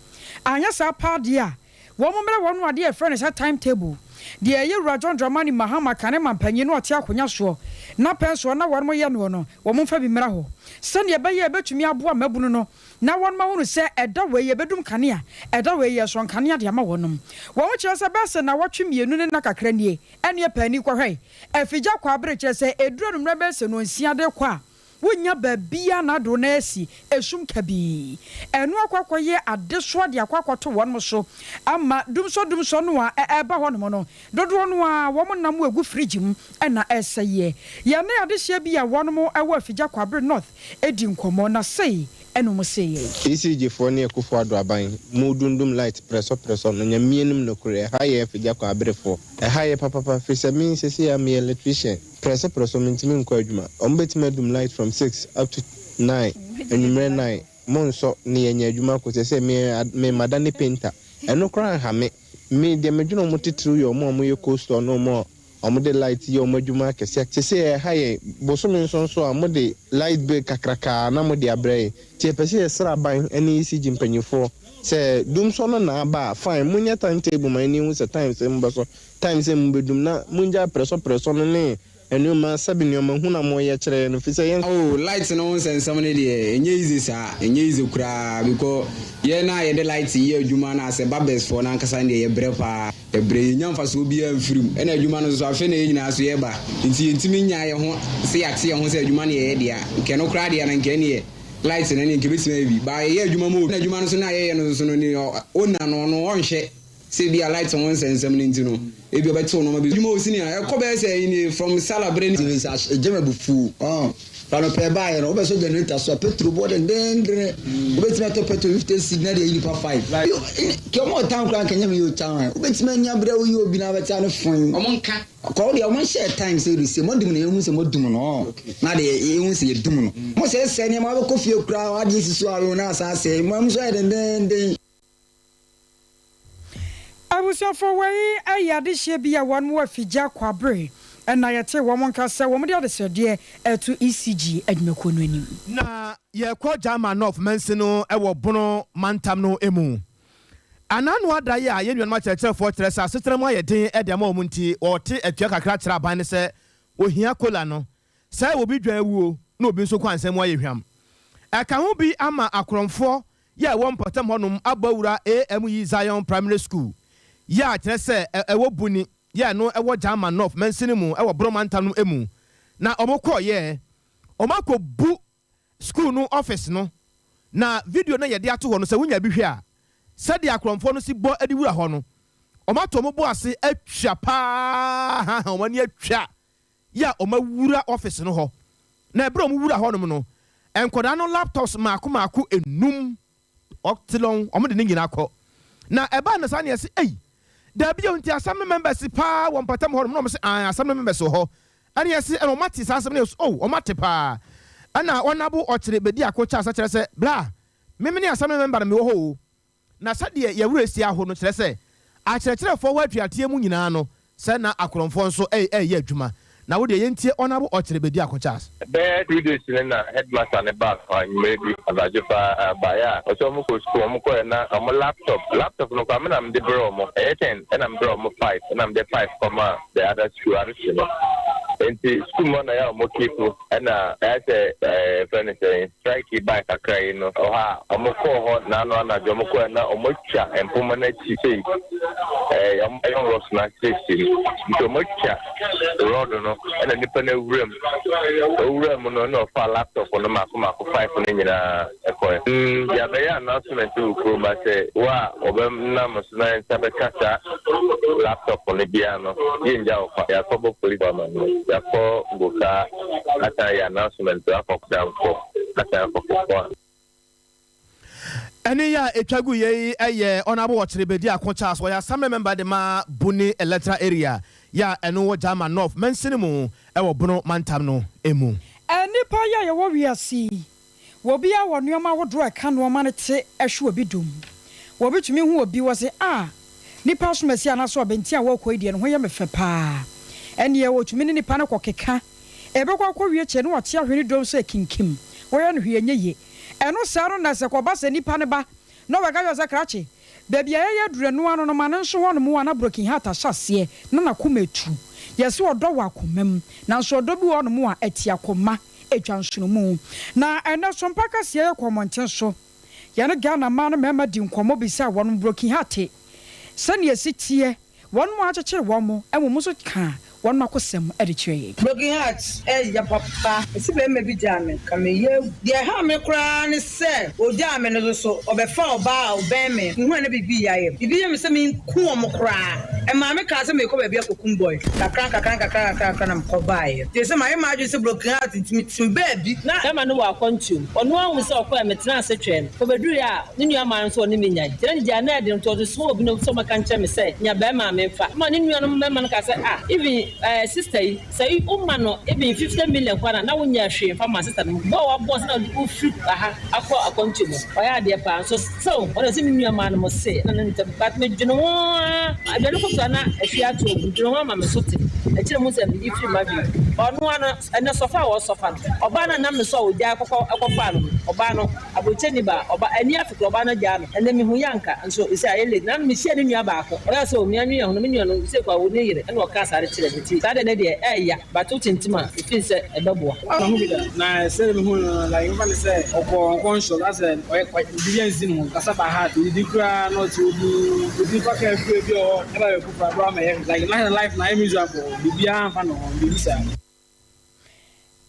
Anyɛ saa paa deɛ a wɔn mmrɛ wɔnom adeɛ a yɛfrɛ no sɛ time table deɛ ɛyɛ Wura John Dramani Mahama kane manpanyin no ɔte akonya soɔ na pɛn soɔ na wɔnom yɛ noɔ no wɔn mfa bi mmra hɔ sɛdeɛ ɛbɛyɛ a ɛbɛtumi aboa mmabunu no na wɔnom ahunu sɛ ɛda wei yɛbɛdum kanea, ɛda wei yɛresɔ nkanea de ama wɔnom. Wɔn kyerɛ sɛ bɛyɛ sɛ nnawɔtwe mmienu ne nna kakra nie, ɛneɛ paani kɔhwɛe, afigya kwaabere kyerɛ sɛ ɛduru anummerɛ bɛyɛ sɛ nnɔnsia de rekɔ a, wonnya baabiara na ade wo nan asi, esum kabii. Ɛno akɔ akɔyɛ adesoa de akɔ akɔto wɔnom so ama dumsɔ dumsɔ no a ɛreba hɔnom no, dodoɔ no ara wɔn nam egu fridge mu na ɛresɛeɛ. Yɛne adehyeɛ bi a wɔnom wɔ Afigya Kwaabere North di nkɔmmɔ na sei na wɔn see yɛn. ECG foɔ ne Akufo Addo aban mo dundum light prɛsɔ prɛsɔ no Nyame anim nokorɛ ɛha yɛ Afigya Kwaabere foɔ ɛha yɛ papapa firi sɛ me sesei a meyɛ electrician prɛsɔ prɛsɔ mentumi nkɔ adwuma ɔmo bɛtumi adum light from six up to nine anwummerɛ nine mo nsɔ ne yɛnya adwuma kɔ sesei me me madane painter ɛno koraa nha me me deɛ medwene ɔmo titiriw yɛ ɔmo a ɔmo yɛ cold store ne ɔmo a Wɔde light yɛ wɔn adwuma akɛseɛ. Seesei ɛha yɛn, bosome nson nso a, mode light bill kakrakaa na mode abrɛ yɛn. Nti yɛpɛ sɛ yɛsrɛ aban ne ECG mpanyinfoɔ sɛ dumsɔ no na aba a, fine, monyɛ time table ma yɛn hu sɛ time sɛn mobɛsɔ, time sɛn mobɛdum na mongyae prɛsɔ prɛsɔ no ne nnoɔma sɛbe nnoɔma hunu a moyɛ kyerɛ yɛn no firi sɛ yɛn Oh light no ho nsɛnsɛm no deɛ ɛnyɛ easy saa, ɛnyɛ easy koraa because yɛn a yɛde light yɛ adwuma no asɛ barbers foɔ no ankasa no deɛ yɛbrɛ paa. Ɛbrɛ yɛnnya mfasoɔ biara mfiri mu. Ɛna adwuma no nso afei na yɛn nyinaa nso yɛreba nti yɛntumi nnya yɛn ho sɛ yɛate yɛn ho sɛ adwuma no yɛyɛ dea. Nka ɛno koraa deɛ na nka ɛneɛ light no ɛneɛ nka ɛbɛtumi ayɛ bi. But yɛyɛ adwuma ma obi na adwuma no nso no a yɛyɛ no nso no ne owner no ɔno ɔnhwɛ. Sɛ ebia light ho nsɛnsɛm no nti no, ebia ɔbɛtew nnoɔma bi so. Adwuma osini a, ɛkɔ bɛyɛ sɛ ɛyi nie, from Salah bere ne. Nti sɛ egye me abufuw ɔn. Anɔpa ɛbaeɛ no, wobɛsɔ generator so a, petrol bɔ dendendene. Wobɛtumi atɔ petrol 50 cedi na de ayi nipa 5. Kɛ ɔmo wɔ town koraa nka nyɛ me yɛ o town a. Wobɛtumi anya berɛ a woyi obi na abɛte ano foin. Ɔmo nka. Kɔ wo deɛ ɔmo nhyɛɛ time sɛ yɛde sie, moadum no yɛhu sɛ moadum no ɔn. Na deɛ yɛhu sɛ yɛdum no. Mo sɛesɛe nneɛma, wobɛkɔ fie koraa w'adeɛ si so a wobɛhu na asan asɛe. Mo ani so ayɛ dendenden. Abusuafoɔ wei yɛ adehyeɛ bi a wɔn wɔ Afigya Kwabre na yɛtee wɔn nka sɛ wɔn de adesrɛdeɛ reto ECG adwumakuo no anim. Na yɛkɔ German North mansin no wɔ Bono mantam no mu. Anano ada yi a yɛn nuanom akyerɛkyerɛfoɔ kyerɛ sɛ asetena mu ayɛ den de ama wɔn nti, wɔte atua kakra kyerɛ aban no sɛ wɔhia kola no. Sɛ obi dwan awuo na obi nso nkwansɛn mu ayɛ hwam. Ɛka ho bi ama akorɔmfoɔ yɛ a ɛwɔ mpɔtam hɔnom abɔ awura AME Zion Primary School yɛ a kyerɛ sɛ ɛwɔ Buni yɛ a ɛno ɛwɔ German North mansini mu wɔ Bono mantam no mu na wɔn kɔɔ yɛ wɔn akɔ bu school no office no na video no a yɛde ato hɔ no sɛ wonya bi hwɛ a sɛdeɛ akorɔmfoɔ no si bɔ de wura hɔ no wɔn ato wɔn bo ase atwa paa haha wɔn ani atwa yɛ a wɔawura office no hɔ, na ɛberɛ a wɔwura hɔ nom no, nkwadaa no laptops mmaako mmaako nnum, ɔtelɔn, wɔde ne nyinaa kɔ. Na ɛbaa no saa na yɛse, ei, daabi o, nti assembly members paa wɔ mpɔtam hɔ nom? Na wɔse, aane, assembly members wɔ hɔ. Ɛna yɛse, ɛna wɔate saa asɛm no? Yɛse, oh, wɔate paa. Ɛna Honourable Ɔkyere Bediako Charles kyerɛ sɛ, bra, me mene assembly member no, mewɔ hɔ o. Na sɛdeɛ yɛn werɛ si aho no kyerɛ sɛ akyerɛkyerɛfoɔ wɔ atuateɛ mu nyinaa no, sɛ na akorɔmfoɔ nso reyɛ adwuma. Na wo deɛ yɛntie Honourable Ɔkyere Bediako Charles. Bɛyɛ 3 days no na headmaster no baa hɔ anwummerɛ bi anadwo paa baeɛ a ɔsɛ wɔn kɔ sukuu wɔn kɔɛ na wɔn laptop laptop no koraa me na mede brɛ wɔn ɛyɛ 10 ɛna me brɛ wɔn 5 ɛna mede 5 kɔmaa the other school ano no nti sukuu mu hɔ na yɛ a wɔn keep ɛna ɛyɛ sɛ ɛɛ yɛfrɛ no sɛn Strike yi bae kakra yi no, wɔ hɔ a, wɔkɔɔ hɔ naano anadwo, wɔkɔɛ na wɔatwa mpoma no akyi sei, ɛɛ, wɔayɛ rɔs no asiesie mu. Nti wɔatwa rɔd no, ɛna nipa no awura mu. Owura mu no, ɛna ɔfaa laptop no mako mako five no nyinaa ɛkɔɛ. Mm, yɛabɛyɛ announcement wɔ kurom ha sɛ wo a wɔbɛnam so na yɛn nsa bɛka saa laptop no biara no, yɛngya wo kwa. Yɛakɔbɔ polisi amanneɛ, yɛakɔ Gokaa. Asan ayɛ announcement akɔ Danko asan akɔ Kokoa. Ɛne yi a ɛtwa gu yɛ yi yɛ Honourable Ɔkyere Bediako Charles, ɔyɛ Assembly Member de ma Buni Electoral Area yi a ɛno wɔ Gyama North mansini mu wɔ Bono mantam no mu. Nnipa yi a yɛwɔ wiase yi, Obiara wɔ nnoɔma ahodoɔ a ɛka noɔ ma no te hwe obi dom. Obi tumi hu obi, wɔse ah, nipa asomasi anaasɛ ɔbenten a wɔrekɔ yi deɛ ne ho yɛ me fɛ paa. Ɛnneɛ ɔtumi ne nipa no kɔkeka. Ɛbɛkɔ akɔwie kyɛ na wate ahwe ne dom sɛ kinkim. Wɔyɛ no hwee ɛnyɛ yie. Ɛno saa no na sɛ kɔba sɛ nipa no ba na ɔbɛka kyerɛ wo sɛ krakye, baabi a yɛyɛ aduru ɛno ano no ma no nso hɔnom a na broken heart ahyɛ aseɛ na n'akoma atu. Yɛse ɔdɔ wɔ akoma mu, nanso ɔdɔ bi wɔ hɔnom a ɛte akoma. Atwa nsonomu. Na ɛnnɛ so mpa kaseɛ yɛ kɔ mmɔnten so. Yɛne Ghana mmaa ne mmarima di nkɔmmɔ bisaa wɔnom broken heart sɛnea ɛsi teɛ, wɔnom a akyekyere wɔn mmom nso kaa wɔnom akosɛm de kyerɛ yɛn. Broken heart ɛyɛ papa. Mese barima bi gyaa me nka meyɛ awu. Deɛ ɛhaw me koraa ne sɛ ɔgyaa me no nso so ɔbɛfaa ɔbaa a ɔbɛn me. Mehu a na biribi reyɛ ayɛ me. Biribi yɛ me sɛ menku wɔn koraa. Ɛmaa me kaa sɛ merekɔ baabi akɔkum boy. Kakra nkakra nkakra nkakra nkakra na mekɔ baeɛ. Seesei mayɛ m'adwene sɛ broken heart nti metem baabi. Na bɛrima no wɔ akwantuo mu. Ɔno ara hu sɛ ɔkɔɛ, metenaa ase twɛɛ no. Kɔbɛduruiɛ a, ne nuammaa no nso ɔne me nyae. Nti na ne gyaa no ɛden nti ɔde somaa obi sɛ ɔmmɛka nkyerɛ me sɛ nya bɛrima a memfa. Ɛma ne nuanom mmarima no kaa sɛ, ah, even eh, sister yi, sɛ woma no even 50 million koraa no a, na wonyɛɛ hwee mfa mmaa sister no. Bɔ a wabɔ sɛ na wofiri ha akɔ akwantuo mu no, ɔyɛ adeɛ paa. Nso still, ɔno ɔse me nuammaa no mo se na ne ntam. But me dwene ho aa, aduane kɔtɔ a na ahwie ato agu, me dwene ho ama me so te, akyire mu sɛ me yi firi m'adwene mu. Ɔno ara no, ɛnɛ sɔfa a ɔsɔfa no, ɔbaa no a nam ne so a ɔgyae kɔkɔ kɔfaa no no, ɔbaa no, aburokyerɛni baa, ɔba, ani afe koraa ɔbaa no agyaa no, ɛnɛ me hu yɛ anka, nso sɛ ayɛ late, nano me hyia ne nua baako, ɔyɛ sɛ onua nwi yɛ ho no, me nua no sɛ kɔ a ɔne yere, ɛna ɔkaa saa de kyerɛ me, nti saa deɛ ne deɛ ɛɛya. But wo tintim a, me feel sɛ ɛbɛboa. Mahu bi da, na sɛdeɛ mehu no no like mefa no sɛ ɔkɔ unconscious asɛ ɔyɛ biribi ansi ne ho kasa by heart odidi koraa na ɔte hɔ dinn otumi fa car firi ebi wɔ hɔ ɛba bɛku koraa bro ama yɛ like na life no ayɛ miserable biribiara nfa ne ho biribi saa.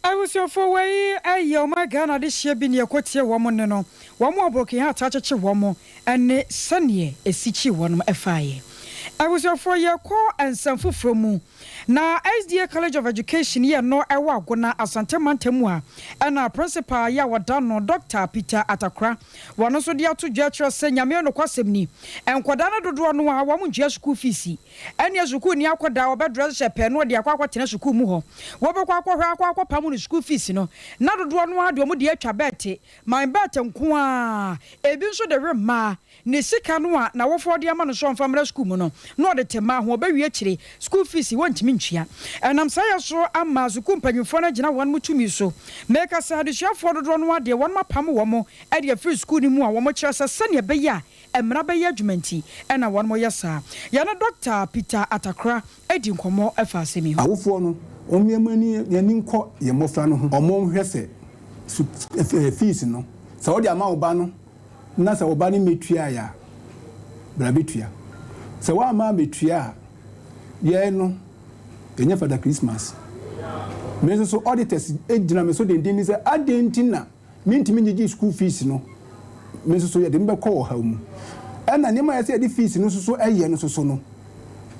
Abusuafoɔ wei yɛ ɔman Ghana adehyeɛ bi neɛ ɛkɔ tie wɔn nne no, wɔn a broken heart akyekye wɔn ne sɛdeɛ ɛsi kyii wɔn faeɛ. Abusuafoɔ yɛkɔ nsɛm foforɔ mu. Na SDA College of Education yɛ no ɛwɔ Agona, Asante mantam mu a ɛna Principal yɛ a wɔda no Dɔkta Peter Atakora wɔno nso de ato dwa kyerɛ sɛ Nyame nokwasɛm ni nkwadaa no dodoɔ no ara wɔn ntua sukuu fees. Ɛneɛ sukuuni akwadaa wɔbɛdrɛse hyɛ pɛɛ na ɔde akɔ akɔtena sukuu mu hɔ. Wɔbɛkɔ akɔhwɛ akɔ akɔpam no sukuu fees no na dodoɔ no ara deɛ wɔn deɛ atwa bɛɛte, man bɛɛte nko ara, ebi nso de we mmaa. Ne sika no a n'awofoɔ de ama no sɛ ɔmfa mmra sukuu mu no, na ɔde te mmaa ho. Ɔbɛwie akyire, sukuu fees wɔntumi ntua. Ɛnam saa yɛ so ama sukuu mpanyimfoɔ no agyina wɔn tumi so. Meka sɛ adesuafoɔ dodoɔ no ara deɛ wɔn apam wɔn de afiri sukuu no mu a wɔkyerɛ sɛ sɛdeɛ ɛbɛyɛ a mmara bɛyɛ adwuma nti na wɔyɛ saa. Yɛne Dɔkta Peter Atakora adi nkɔmmɔ fa asɛm yi ho. Awofoɔ no, wɔn yɛn ani nkɔ yɛn mmɔfra no ho. Wɔnhwɛ sɛ su fees no, sɛ wode ama wo ba no na sɛ wo ba no mmɛtuaeɛ a, bra bɛtua. Sɛ woamma ammɛtua a, yɛn no, yɛnyɛ Father Christmas. Me nso so, auditors gyina me so denden sɛ adɛn nti na mentumi nnyegye school fees no, me nso so yɛde me bɛkɔ ɔhaw mu. Ɛna nneɛma a ɛsɛ sɛ yɛde fees no nso so yɛ no nso so no,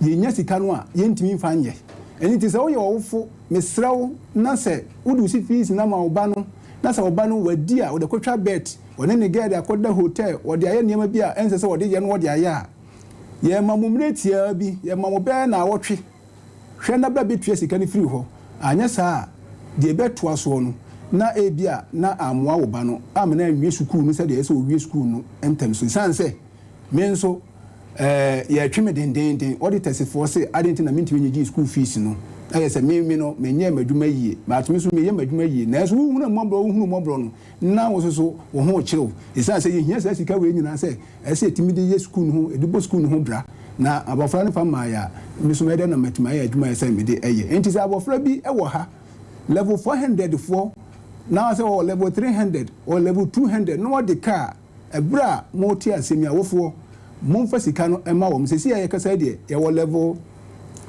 yɛnya sika no a, yɛntumi mfa nyɛ. Ɛno nti sɛ woyɛ ɔwofo, mesrɛ wo, na sɛ wode wo fees no ama wo ba no, na sɛ wo ba no wadi a, wode kɔtwa bet, ɔne ne girl akɔda hotel, wɔde ayɛ nneɛma bi a ɛnsɛ sɛ wɔde yɛ no wɔde ayɛ a, yɛma mo mmerɛ tiaa bi, yɛma mo bɛyɛ naawɔtwe, hwɛ na bra bɛtua sika no firi hɔ, anyɛ saa a, deɛ ɛbɛtoa soɔ no, na ebia na ammoa wo ba no amma no anwie sukuu no sɛdeɛ ɛsɛ sɛ ɔwie sukuu no ntɛm so. Ɛsiane sɛ me nso eh, yɛretwe me dendeenden, auditors foɔ se adɛn nti na mentumi nnyegye sukuu fees no, na yɛ sɛ me me no menyɛɛ m'adwuma yie, but me nso meyɛ m'adwuma yie, nanso wohunu mmɔborɔ, wohunu mmɔborɔ no, na wo nso so wo ho rekyere wo, ɛsiane sɛ yɛhia saa sika wei nyinaa sɛ ɛsɛ sɛ yɛtumi de yɛ sukuu no ho, yɛde bɔ sukuu no ho bra, na abɔfra no fa mmaeɛ a, me nso mɛyɛ dɛn na matumi ayɛ adwuma a ɛsɛ sɛ mede yɛ? Enti sɛ abɔfra bi wɔ ha, level 400 foɔ, na sɛ ɔwɔ level 300 or level 200 na ɔde ka a, ɛberɛ a mote asɛm yi, awofoɔ, momfa sika no mma wɔn. Seesei a yɛkasa yi deɛ, yɛwɔ level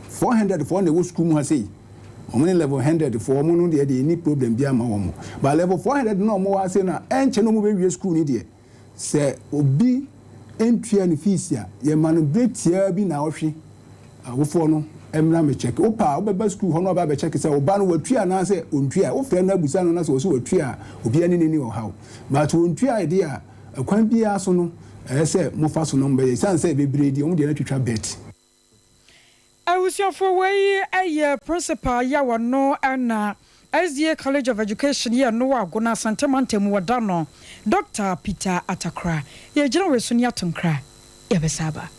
400 foɔ na ɛwɔ sukuu mu ha sei. Wɔn ne level hundred foɔ wɔn no deɛ deɛ ɛnni problem biara ma wɔn. But level 400 no a wɔn wɔ ha sei no a ɛnkyɛ na wɔn bɛwie school no deɛ, sɛ obi ntua ne fees a, yɛma no berɛ tiaa bi naawɔtwe, awofoɔ no mmra mmɛ check. Wopɛ a wobɛba school hɔ na waba abɛ check sɛ wo ba no watua anaasɛ ɔntua. Wofrɛ no abisa no na sɛ ɔse watua a, obiara ne no nni ɔhaw. But ɔntuaeɛ deɛ a, ɛkwan biara so no ɛyɛ sɛ mofa so na mobɛyɛ. Ɛsiane sɛ bebree deɛ wɔn deɛ no atwitwa bet. Abusuafoɔ wei yɛ Principal yi a ɔno na SDA College of Education yi a ɛno wɔ Agona Asante mantam mu wɔda no Dɔkta Peter Atakora. Yɛgyina wei so ne ato nkra yɛbɛsa aba.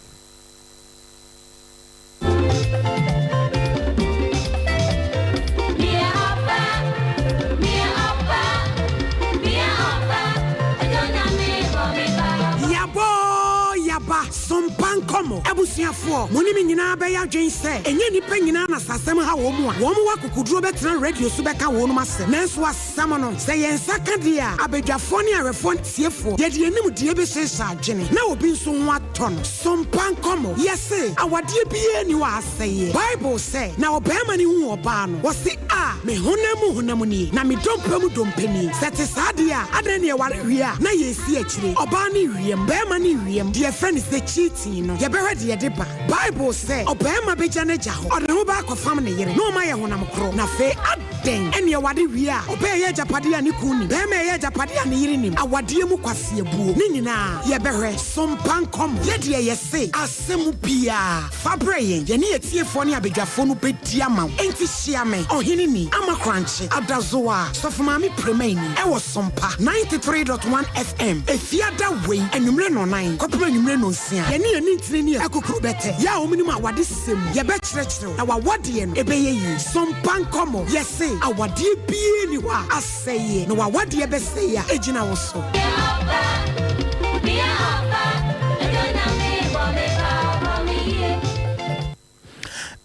Yabɔ oo yaba. Sompa nkɔmmɔ. Abusuafoɔ, mo ne me nyinaa bɛyɛ adwene sɛ, ɛnyɛ nnipa nyinaa na sɛ asɛm ha wɔn a, wɔn wɔ akokoduro bɛtena radio so bɛka wɔnom asɛm. Nanso asɛm no, sɛ yɛn nsa ka deɛ a, abadwafoɔ ne awɛfoɔ ne atiefoɔ, yɛde yɛn nimdeɛ bɛhyehyɛ adwene na obi nso ho atɔ no. Sompa nkɔmmɔ. Yɛse, awadeɛ biara nni hɔ a asɛeɛ. Bible sɛ, Na ɔbarima no huu ɔbaa no, ɔse, A! Me honam mu honam nie, na me dompe mu dompe nie. Sɛ ɛte saa deɛ a, adɛn na yɛware wie a na yɛresi akyire? Ɔbaa no rewiam, barima no rewiam, deɛ yɛfrɛ no sɛ cheating no, yɛbɛhwɛ deɛ ɛde ba. Bible sɛ, Ɔbarima bɛgya n'agya hɔ, ɔde ne ho bɛakɔfam ne yere, na wɔayɛ honam korɔ. Na afei, adɛn na yɛware wie a, ɔbaa reyɛ agyapadeɛ a ne kunu nnim, barima reyɛ agyapadeɛ a ne yere nnim? Awadeɛ mu kwaseabuo, ne nyinaa, yɛbɛhwɛ. So mpa nkɔmmɔ. Yɛ deɛ yɛse, asɛm biara, fa brɛ yɛn, yɛne atiefoɔ ne abadwafoɔ no bɛdi ama wo. Enti hyia me, Ɔhene Ni, Ama Korankye, Adazoa, Sɔfo Maame Premaini, ɛwɔ Sompa 93.1 FM, Efiada wei, anwummere nnɔnnan kɔpem anwummere nnɔnsia. Yɛne yɛn nintini ne akukuru bɛtɛ, yɛ a wɔnim awadesɛm mu, yɛbɛkyerɛkyerɛ wo, na w'awadeɛ no, ɛbɛyɛ yie. Sompa nkɔmmɔ, yɛse, awadeɛ biara nni hɔ a asɛeɛ, na w'awadeɛ bɛsɛe a, ɛgyina wo so.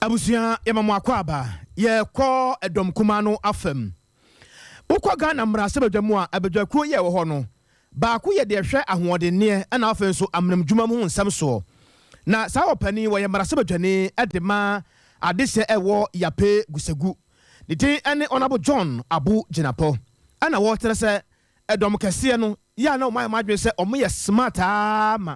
Abusua yɛma mo akwaaba. Yɛkɔ ɛdɔm kumaa no afam. Wokɔ Ghana mmarahyɛbadwa mu a, abadwakuo yi a ɛwɔ hɔ no, baako yɛ deɛ ɛhwɛ ahoɔdenneɛ ɛna afei nso amenamdwuma mu ho nsɛm soɔ. Na saa ɔpanin yi, ɔyɛ mmarahyɛbadwani de ma adehyeɛ ɛwɔ Yapei Gusegu. Ne din ne Honourable John Abu Jinapor. Ɛna wɔkyerɛ sɛ ɛdɔm kɛseɛ no yɛ a na wɔayɛ wɔn adwene sɛ wɔyɛ smart ara ma.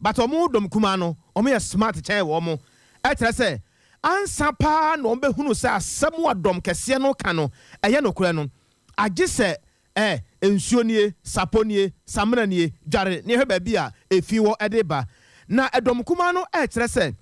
But wɔn dɔm kumaa no, wɔyɛ smart kyɛn wɔn. Ɛkyerɛ sɛ, ansa paa na wɔbɛhunu sɛ asɛm a dɔm kɛseɛ no reka no, ɛyɛ nokorɛ no, agye sɛ ɛ, nsuo nie, sapɔ nie, samena nie, dware na yɛhwɛ baabi a efi wɔ de ba. Na dɔm kumaa no rekyerɛ sɛ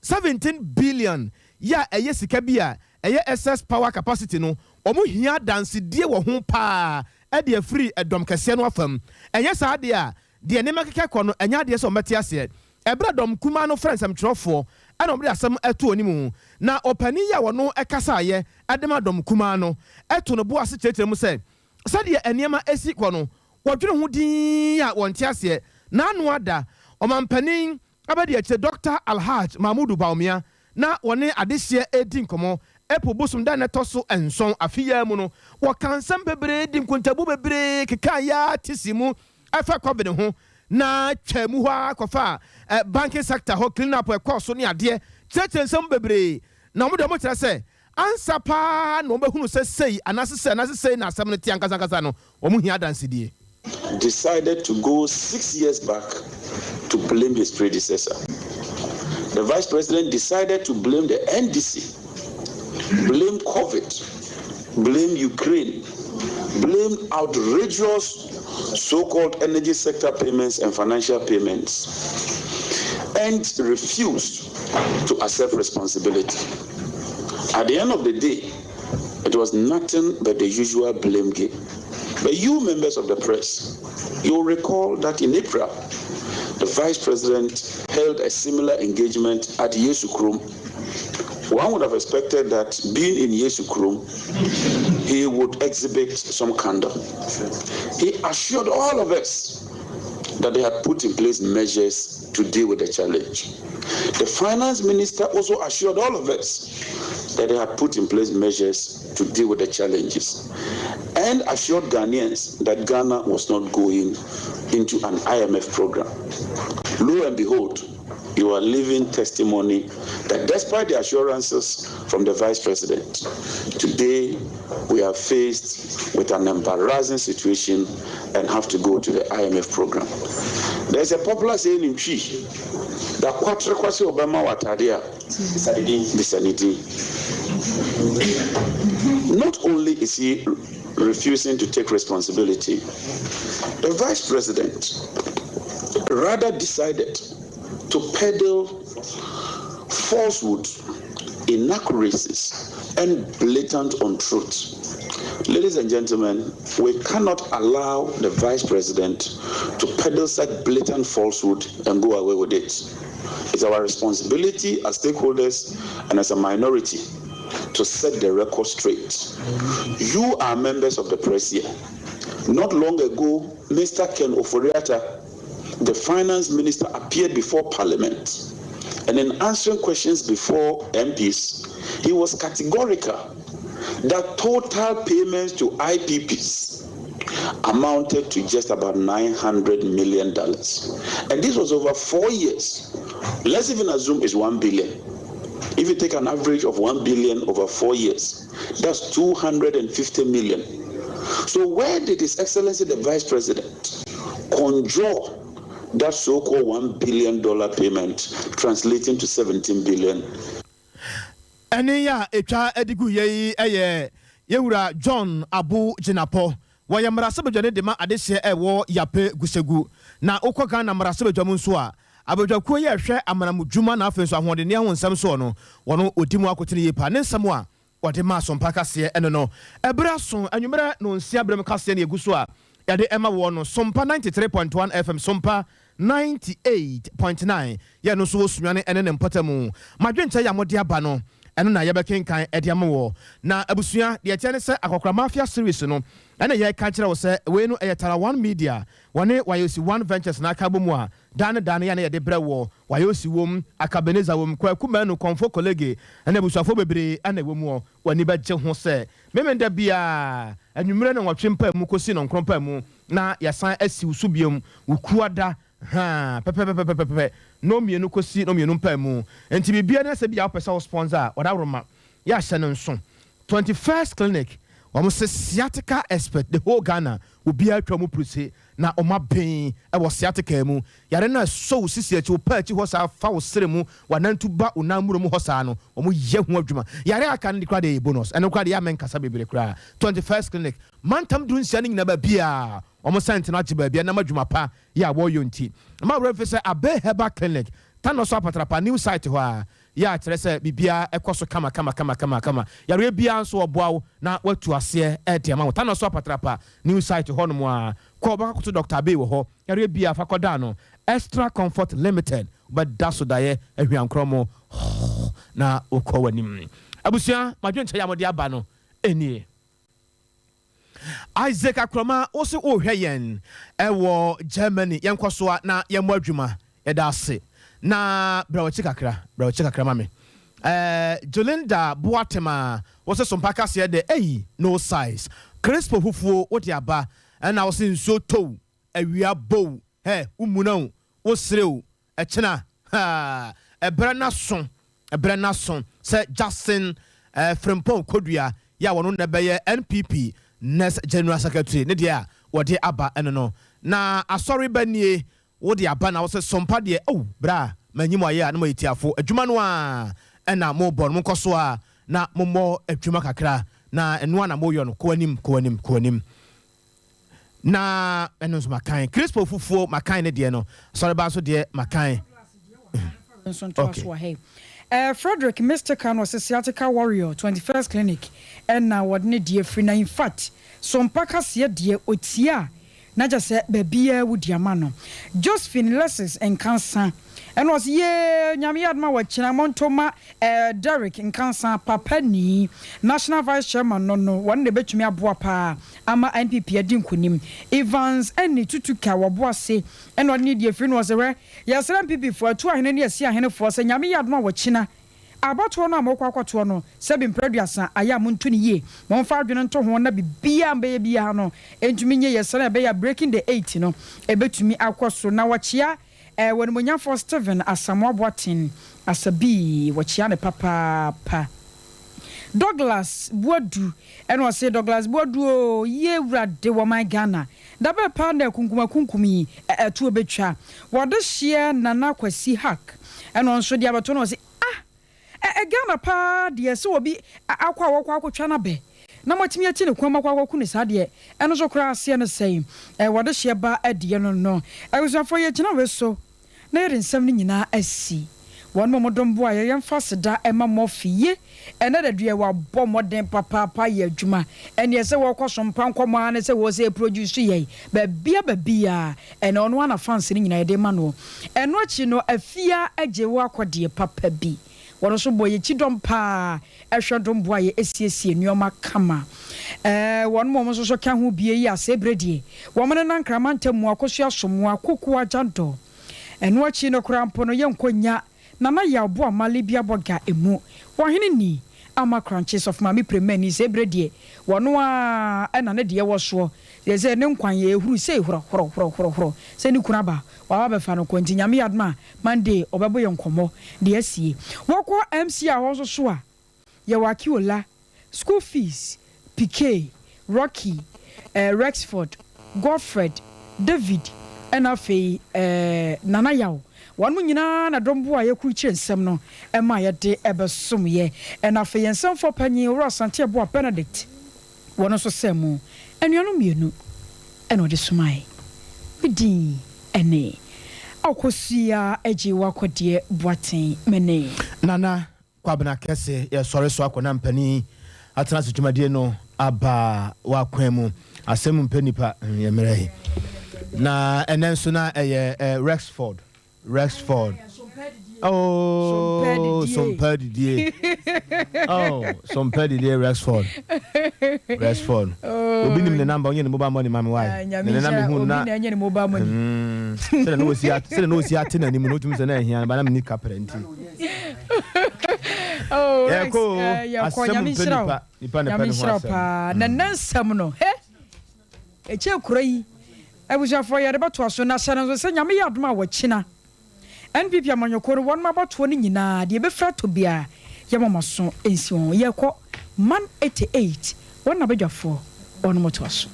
17 billion yi a ɛyɛ sika bi a ɛyɛ excess power capacity no, wɔhia adansedie wɔ ho paa de afiri dɔm kɛseɛ no afam. Ɛnyɛ saa deɛ a, Deɛ nneɛma keka kɔ no, ɛnyɛ adeɛ sɛ wɔbɛte aseɛ. Ɛberɛ a dɔm kumaa no frɛ nsɛmtwerɛfoɔ na wɔde asɛm to anim, na ɔpanin yi a ɔno kasaeɛ de ma dɔm kumaa no to ne bo ase kyerɛkyerɛ mu sɛ, sɛdeɛ nneɛma si kɔ no, wɔdwene ho dinn a wɔnte aseɛ. N'ano ada, ɔmampanin Abadiakyire Dɔkta Alhaj Mahmudu Bawumia na wɔne adehyeɛ redi nkɔmmɔ April bosom da a na ɛtɔ so nson afe yi ara mu no, wɔkaa nsɛm bebree di nkontabuo bebree kekaa yɛ ara te si mu ɛfa Covid ho na twaa mu hɔ ara kɔfaa banking sector hɔ clean up ɛkɔɔ so ne adeɛ kyerɛkyerɛ nsɛm bebree na wɔn deɛ wɔkyerɛ sɛ ansa paa na wɔbɛhunu sɛ sei anaase sei anaase sei na asɛm no te ankasa ankasa no wɔn hia adansedie. Decided to go six years back to blame his predecessor. The vice president decided to blame the NDC, blame COVID, blame Ukraine, blame outrageous so-called energy sector payments and financial payments, and refused to accept responsibility. At the end of the day, it was nothing but the usual blame game. But you members of the press, you'll recall that in April, the vice president held a similar engagement at Yesukrum. One would have expected that being in Yesukrum, he would exhibit some candor. He assured all of us that they had put in place measures to deal with the challenge. The finance minister also assured all of us that they had put in place measures to deal with the challenges and assured Ghanaians that Ghana was not going into an IMF program. Lo and behold, you are living testimony that despite the assurances from the vice president, today we are faced with an embarrassing situation and have to go to the IMF program. There's a popular saying in Twi that kwatre kwase obama watadia bisanidi. Not only is he refusing to take responsibility, the vice president rather decided to peddle falsehood, inaccuracies, and blatant untruths. Ladies and gentlemen, we cannot allow the vice president to peddle such blatant falsehood and go away with it. It's our responsibility as stakeholders and as a minority to set the record straight. You are members of the press here. Not long ago, Mr. Ken Ofori-Atta, the finance minister, appeared before parliament. And in answering questions before MPs, he was categorical that total payments to IPPs amounted to just about $900 million. And this was over four years. Let's even assume it's 1 billion. If you take an average of 1 billion over four years, that's 250 million. So where did His Excellency the Vice President conjure that so-called $1 billion payment translating to 17 billion? Ɛnne a ɛtwa de guiɛ yi yɛ Yɛwura John Abu Jinapor. Wɔyɛ mmarahyɛbadwani de ma adehyeɛ a ɛwɔ Yapei Gushegu. Na wokɔ Ghana mmarahyɛbadwa mu nso a, abadwakuo yi a ɛhwɛ amanamu dwuma na afei nso ahoɔdenneɛ ho nsɛm soɔ no, wɔn ɔdi mu akotene yie paa. Ne nsɛm a wɔde ma Asompa kaseɛ ɛne no. Ɛberɛ aso, anwummerɛ nonsia berɛm kaseɛ na ɛgu so a yɛde ɛma woɔ no. Sompa 93.1 FM, Sompa 98.9, yɛ no nso wɔ Sunyani ɛne ne mpɔtamu. M'adwenkyerɛ yi a mode aba no, ɛno na yɛbɛkenkan ɛde ama woɔ. Na abusua, deɛ ɛteɛ ne sɛ Akɔkora Mafia series no ɛna yɛreka kyerɛ wo sɛ wei no ɛyɛ Tara One Media wɔne Wayosi One Ventures na aka abɔ mu a daa ne daa no yɛ a na yɛde brɛ woɔ. Wayosi wom, Akabenezer wom, Kwaku Manu, Kɔmfo Kolege ɛne abusuafoɔ bebree ɛna ɛwɔ muɔ. W'ani bɛgye ho sɛ Memenda biara anwummerɛ nnɔnwɔtwe mpaemu kɔsi nnɔnkron mpaemu na yɛasan asi wo so biom Wukuada haa pɛpɛpɛpɛpɛpɛ nnɔnmienu kɔsi nnɔnmienu mpaemu. Nti biribiara ni na sɛ bia wopɛ sɛ wo sponsor a, wɔdaworo ma yɛahyɛ no nso. 21st Clinic. Wɔn se sciatica expert the whole Ghana obiara atwa wɔn pruse na wɔn aben wɔ sciatica mu. Yare no a ɛsɔ wo sisi akyi, wo paa akyi hɔ saa, fa wo sere mu, w'anantu ba wo nan mmuro mu hɔ saa no, wɔn yɛ ho adwuma. Yare a aka no de koraa deɛ ɛyɛ bonus. Ɛno koraa deɛ yɛ a menkasa bebree koraa. 21st Clinic, mantam dunsia no nyinaa baabiara wɔn sɛnte no agye baabiara nam adwuma pa yɛ a wɔyɔ nti. Mma wo werɛ mfi sɛ Abbey Herbal Clinic, Tanoso Apatrapa, New Site hɔ ara, Yɛ a kyerɛ sɛ biribiara kɔ so kama kama kama kama kama. Yareɛ biara nso wɔboa wo na wɔatu aseɛ de ama wo. Tano so apatrapa new site hɔ nom a, kɔ wobɛkɔ akɔto Doctor Abey wɔ hɔ. Yareɛ biara fa kɔda ano. Extra Comfort Limited, wobɛda so daeɛ ahwiankorɔmo hɔ na wokɔ w'anim. Abusua, m'adwenkyerɛ yi a mode aba no nie. Isaac Akoroma wo se worehwɛ yɛn wɔ Germany yɛnkɔ so a na yɛmmɔ adwuma yɛda ase na bra w'akyi kakra bra w'akyi kakra ma me eh, Jolinda Boatema wo se sompa kaseɛ dɛ ei no size Crispo fufuo wode aba ɛna wo se nsuo tɔ awia bow hɛ wo muna o wo sere o Ɛkyena, haa, ɛberɛ no aso, ɛberɛ no aso sɛ Justin eh, Frimpong Kodua yɛ a wɔno na ɛbɛyɛ NPP next General Secretary ne deɛ a wɔde aba ɛno no. Na asɔre ba nie, wode aba na wose sompa deɛ, oh, bra, manyi mo ayɛ a na moayɛ tiafo, adwuma no ara ɛna mobɔ no, monkɔ so ara na mommɔ adwuma kakra, na ɛno ara na moyɔ no, kɔ anim, kɔ anim, kɔ anim. Na ɛno nso makan. Crispo fufuo makan ne deɛ no. Asɔreba nso deɛ makan. Nso ntoa so wɔ ha yi. Eh, Frederick Mystica no ɔsɛ Sciatica Warrior, 21st Clinic ɛna wɔde ne deɛ firi na infact Sompa kaseɛ deɛ ɔtie a na kyɛ sɛ baabiaa wodi ama no. Josephine Lesis Nkansa ɛna ɔse yee Nyame yɛ adom a wɔkyena monto ma eh Derrick Nkansa papa nii National Vice Chairman no no wɔne na ɛbɛtumi aboa paa ama NPP adi nkunim. Evans Annie Tutuka wɔ Boase ɛna ɔde ne deɛ firi no ɔse hwɛ yɛsrɛ NPP foɔ atu ahene ne asi ahene foɔ sɛ Nyame yɛ adom a wɔkyena abatoɔ no a mokɔ akɔtoɔ no sɛbi mprɛ aduasa ayɛ a monto no yie momfa adwene nto ho na bibiaa mbɛyɛ biaa no ɛntumi nyɛ yie sɛnea ɛbɛyɛ a breaking the eight no ɛbɛtumi akɔ so na wɔkyea eh W'animuonyamfoɔ Stephen Asamoah Boateng Asabii wɔkyea no papaapa. Douglas Boadu ɛna ɔse Douglas Boadu oo yie wurade wɔ man Ghana da bɛɛ paa na akunkum akunkum yi ɛtoɔ bɛtwa. Wɔde hyeɛ Nana Kwasi Hack ɛna ɔnso de abɛto no ɔse ah Ɛ ɛ Ghana paa deɛ sɛ obi akɔ a wɔkɔ akɔtwa no abɛ na moatumi ati ne kɔn mu akɔ akɔku no saa deɛ ɛno nso koraa aseɛ ne sɛn? Ɛ wɔde hyeɛ ba deɛ no no. Abusuafoɔ yɛgyina wei so na yɛde nsɛm no nyinaa asi. Wɔn a wɔdom boa yɛ yɛmfa aseda mma Murphy ye ɛnɛ da dua wabɔ mmɔden papaapa ayɛ adwuma ɛneɛ sɛ wɔkɔ so mpa nkɔmmɔ ara ne sɛ wɔ sɛ produce yɛn baabia baabia Ɛna ɔno ara na fans no nyinaa yɛde ma noɔ. Ɛno akyi no Afia gye wo akɔdeɛ papa bi. Wɔn nso bɔ yɛn kyidɔm paa hwɛ dom boa yɛ siesie nnoɔma kama. Ɛɛ wɔn a wɔn nso so ka ho bie yi a sɛ berɛ deɛ wɔn ne Nankra mantam mu Akosua Somoa Kuku Agyandɔ. Ɛno akyi no koraa mpo no yɛnkɔ nnya Nana Yaw Boama Libya Bɔga emu Ɔhene ni ama Krankye Sɔfo Maame Premani sɛ berɛ deɛ wɔno ara na ne deɛ wɔ soɔ seesei ne nkwan yɛ ehuru sei horɔ horɔ horɔ horɔ horɔ sɛ ne kunu aba waba abɛfa no kɔ nti Nyame yɛ adom a Monday ɔbɛbɔ yɛn nkɔmmɔ deɛ asie. Wɔkɔ MCR hɔ nso so a Yɛwɔ Akiola, School Fees, Piquet, Rocky, eh, Rexford, Godfred, David, ɛna afei eh, Nana Yaw. Wɔnom nyinaa na dɔm boa yɛ kurukyire nsɛm no ma yɛde bɛsom yɛ. Ɛna afei yɛn nsɛmfoɔ panyin, Owura Asante Aboah Benedict, wɔn nso sɛɛ mu anuanom mmienu ɛna ɔde somae. Me din ɛne Akosua Agyewa Kɔdeɛ Boateng Mene. Nana Kwabena Kɛse yɛ sɔre so akɔ na mpanin atena ase dwumadie no aba w'akwan mu. Asɛm mpɛ nipa yɛ mmerɛ yi. Na ɛnɛ nso na ɛyɛ Rexford Rexford oh sompa didie oh sompa didie Rexford Rexford obi nim ne number onye ne mobile money ma me why ne ne na me hu na sɛdeɛ na osi sɛdeɛ na osi ate n'anim no otumi sɛ na ɛhia ba na me ni kaprɛ nti. Oh, Rex, Yɛkɔ o, eh, yɛkɔ. asɛm Nyame mpɛ nhyira wo. nipa, nipa na Nyame ɛpɛ ne ho nhyira wo asɛm. paa. Na nnɛ nsɛm no, he! Ɛkyɛ kura yi, abusuafoɔ yɛde bɛtoa so. Na hyɛ no nso sɛ Nyame yɛ adom a wɔkyena NPP amanyɔkuo no wɔnom abatoɔ no nyinaa, deɛ ɛbɛfiri atɔ biara, yɛma mo aso nsi ho. Yɛkɔ Man 88. Wɔn na badwafoɔ wɔnom toa so.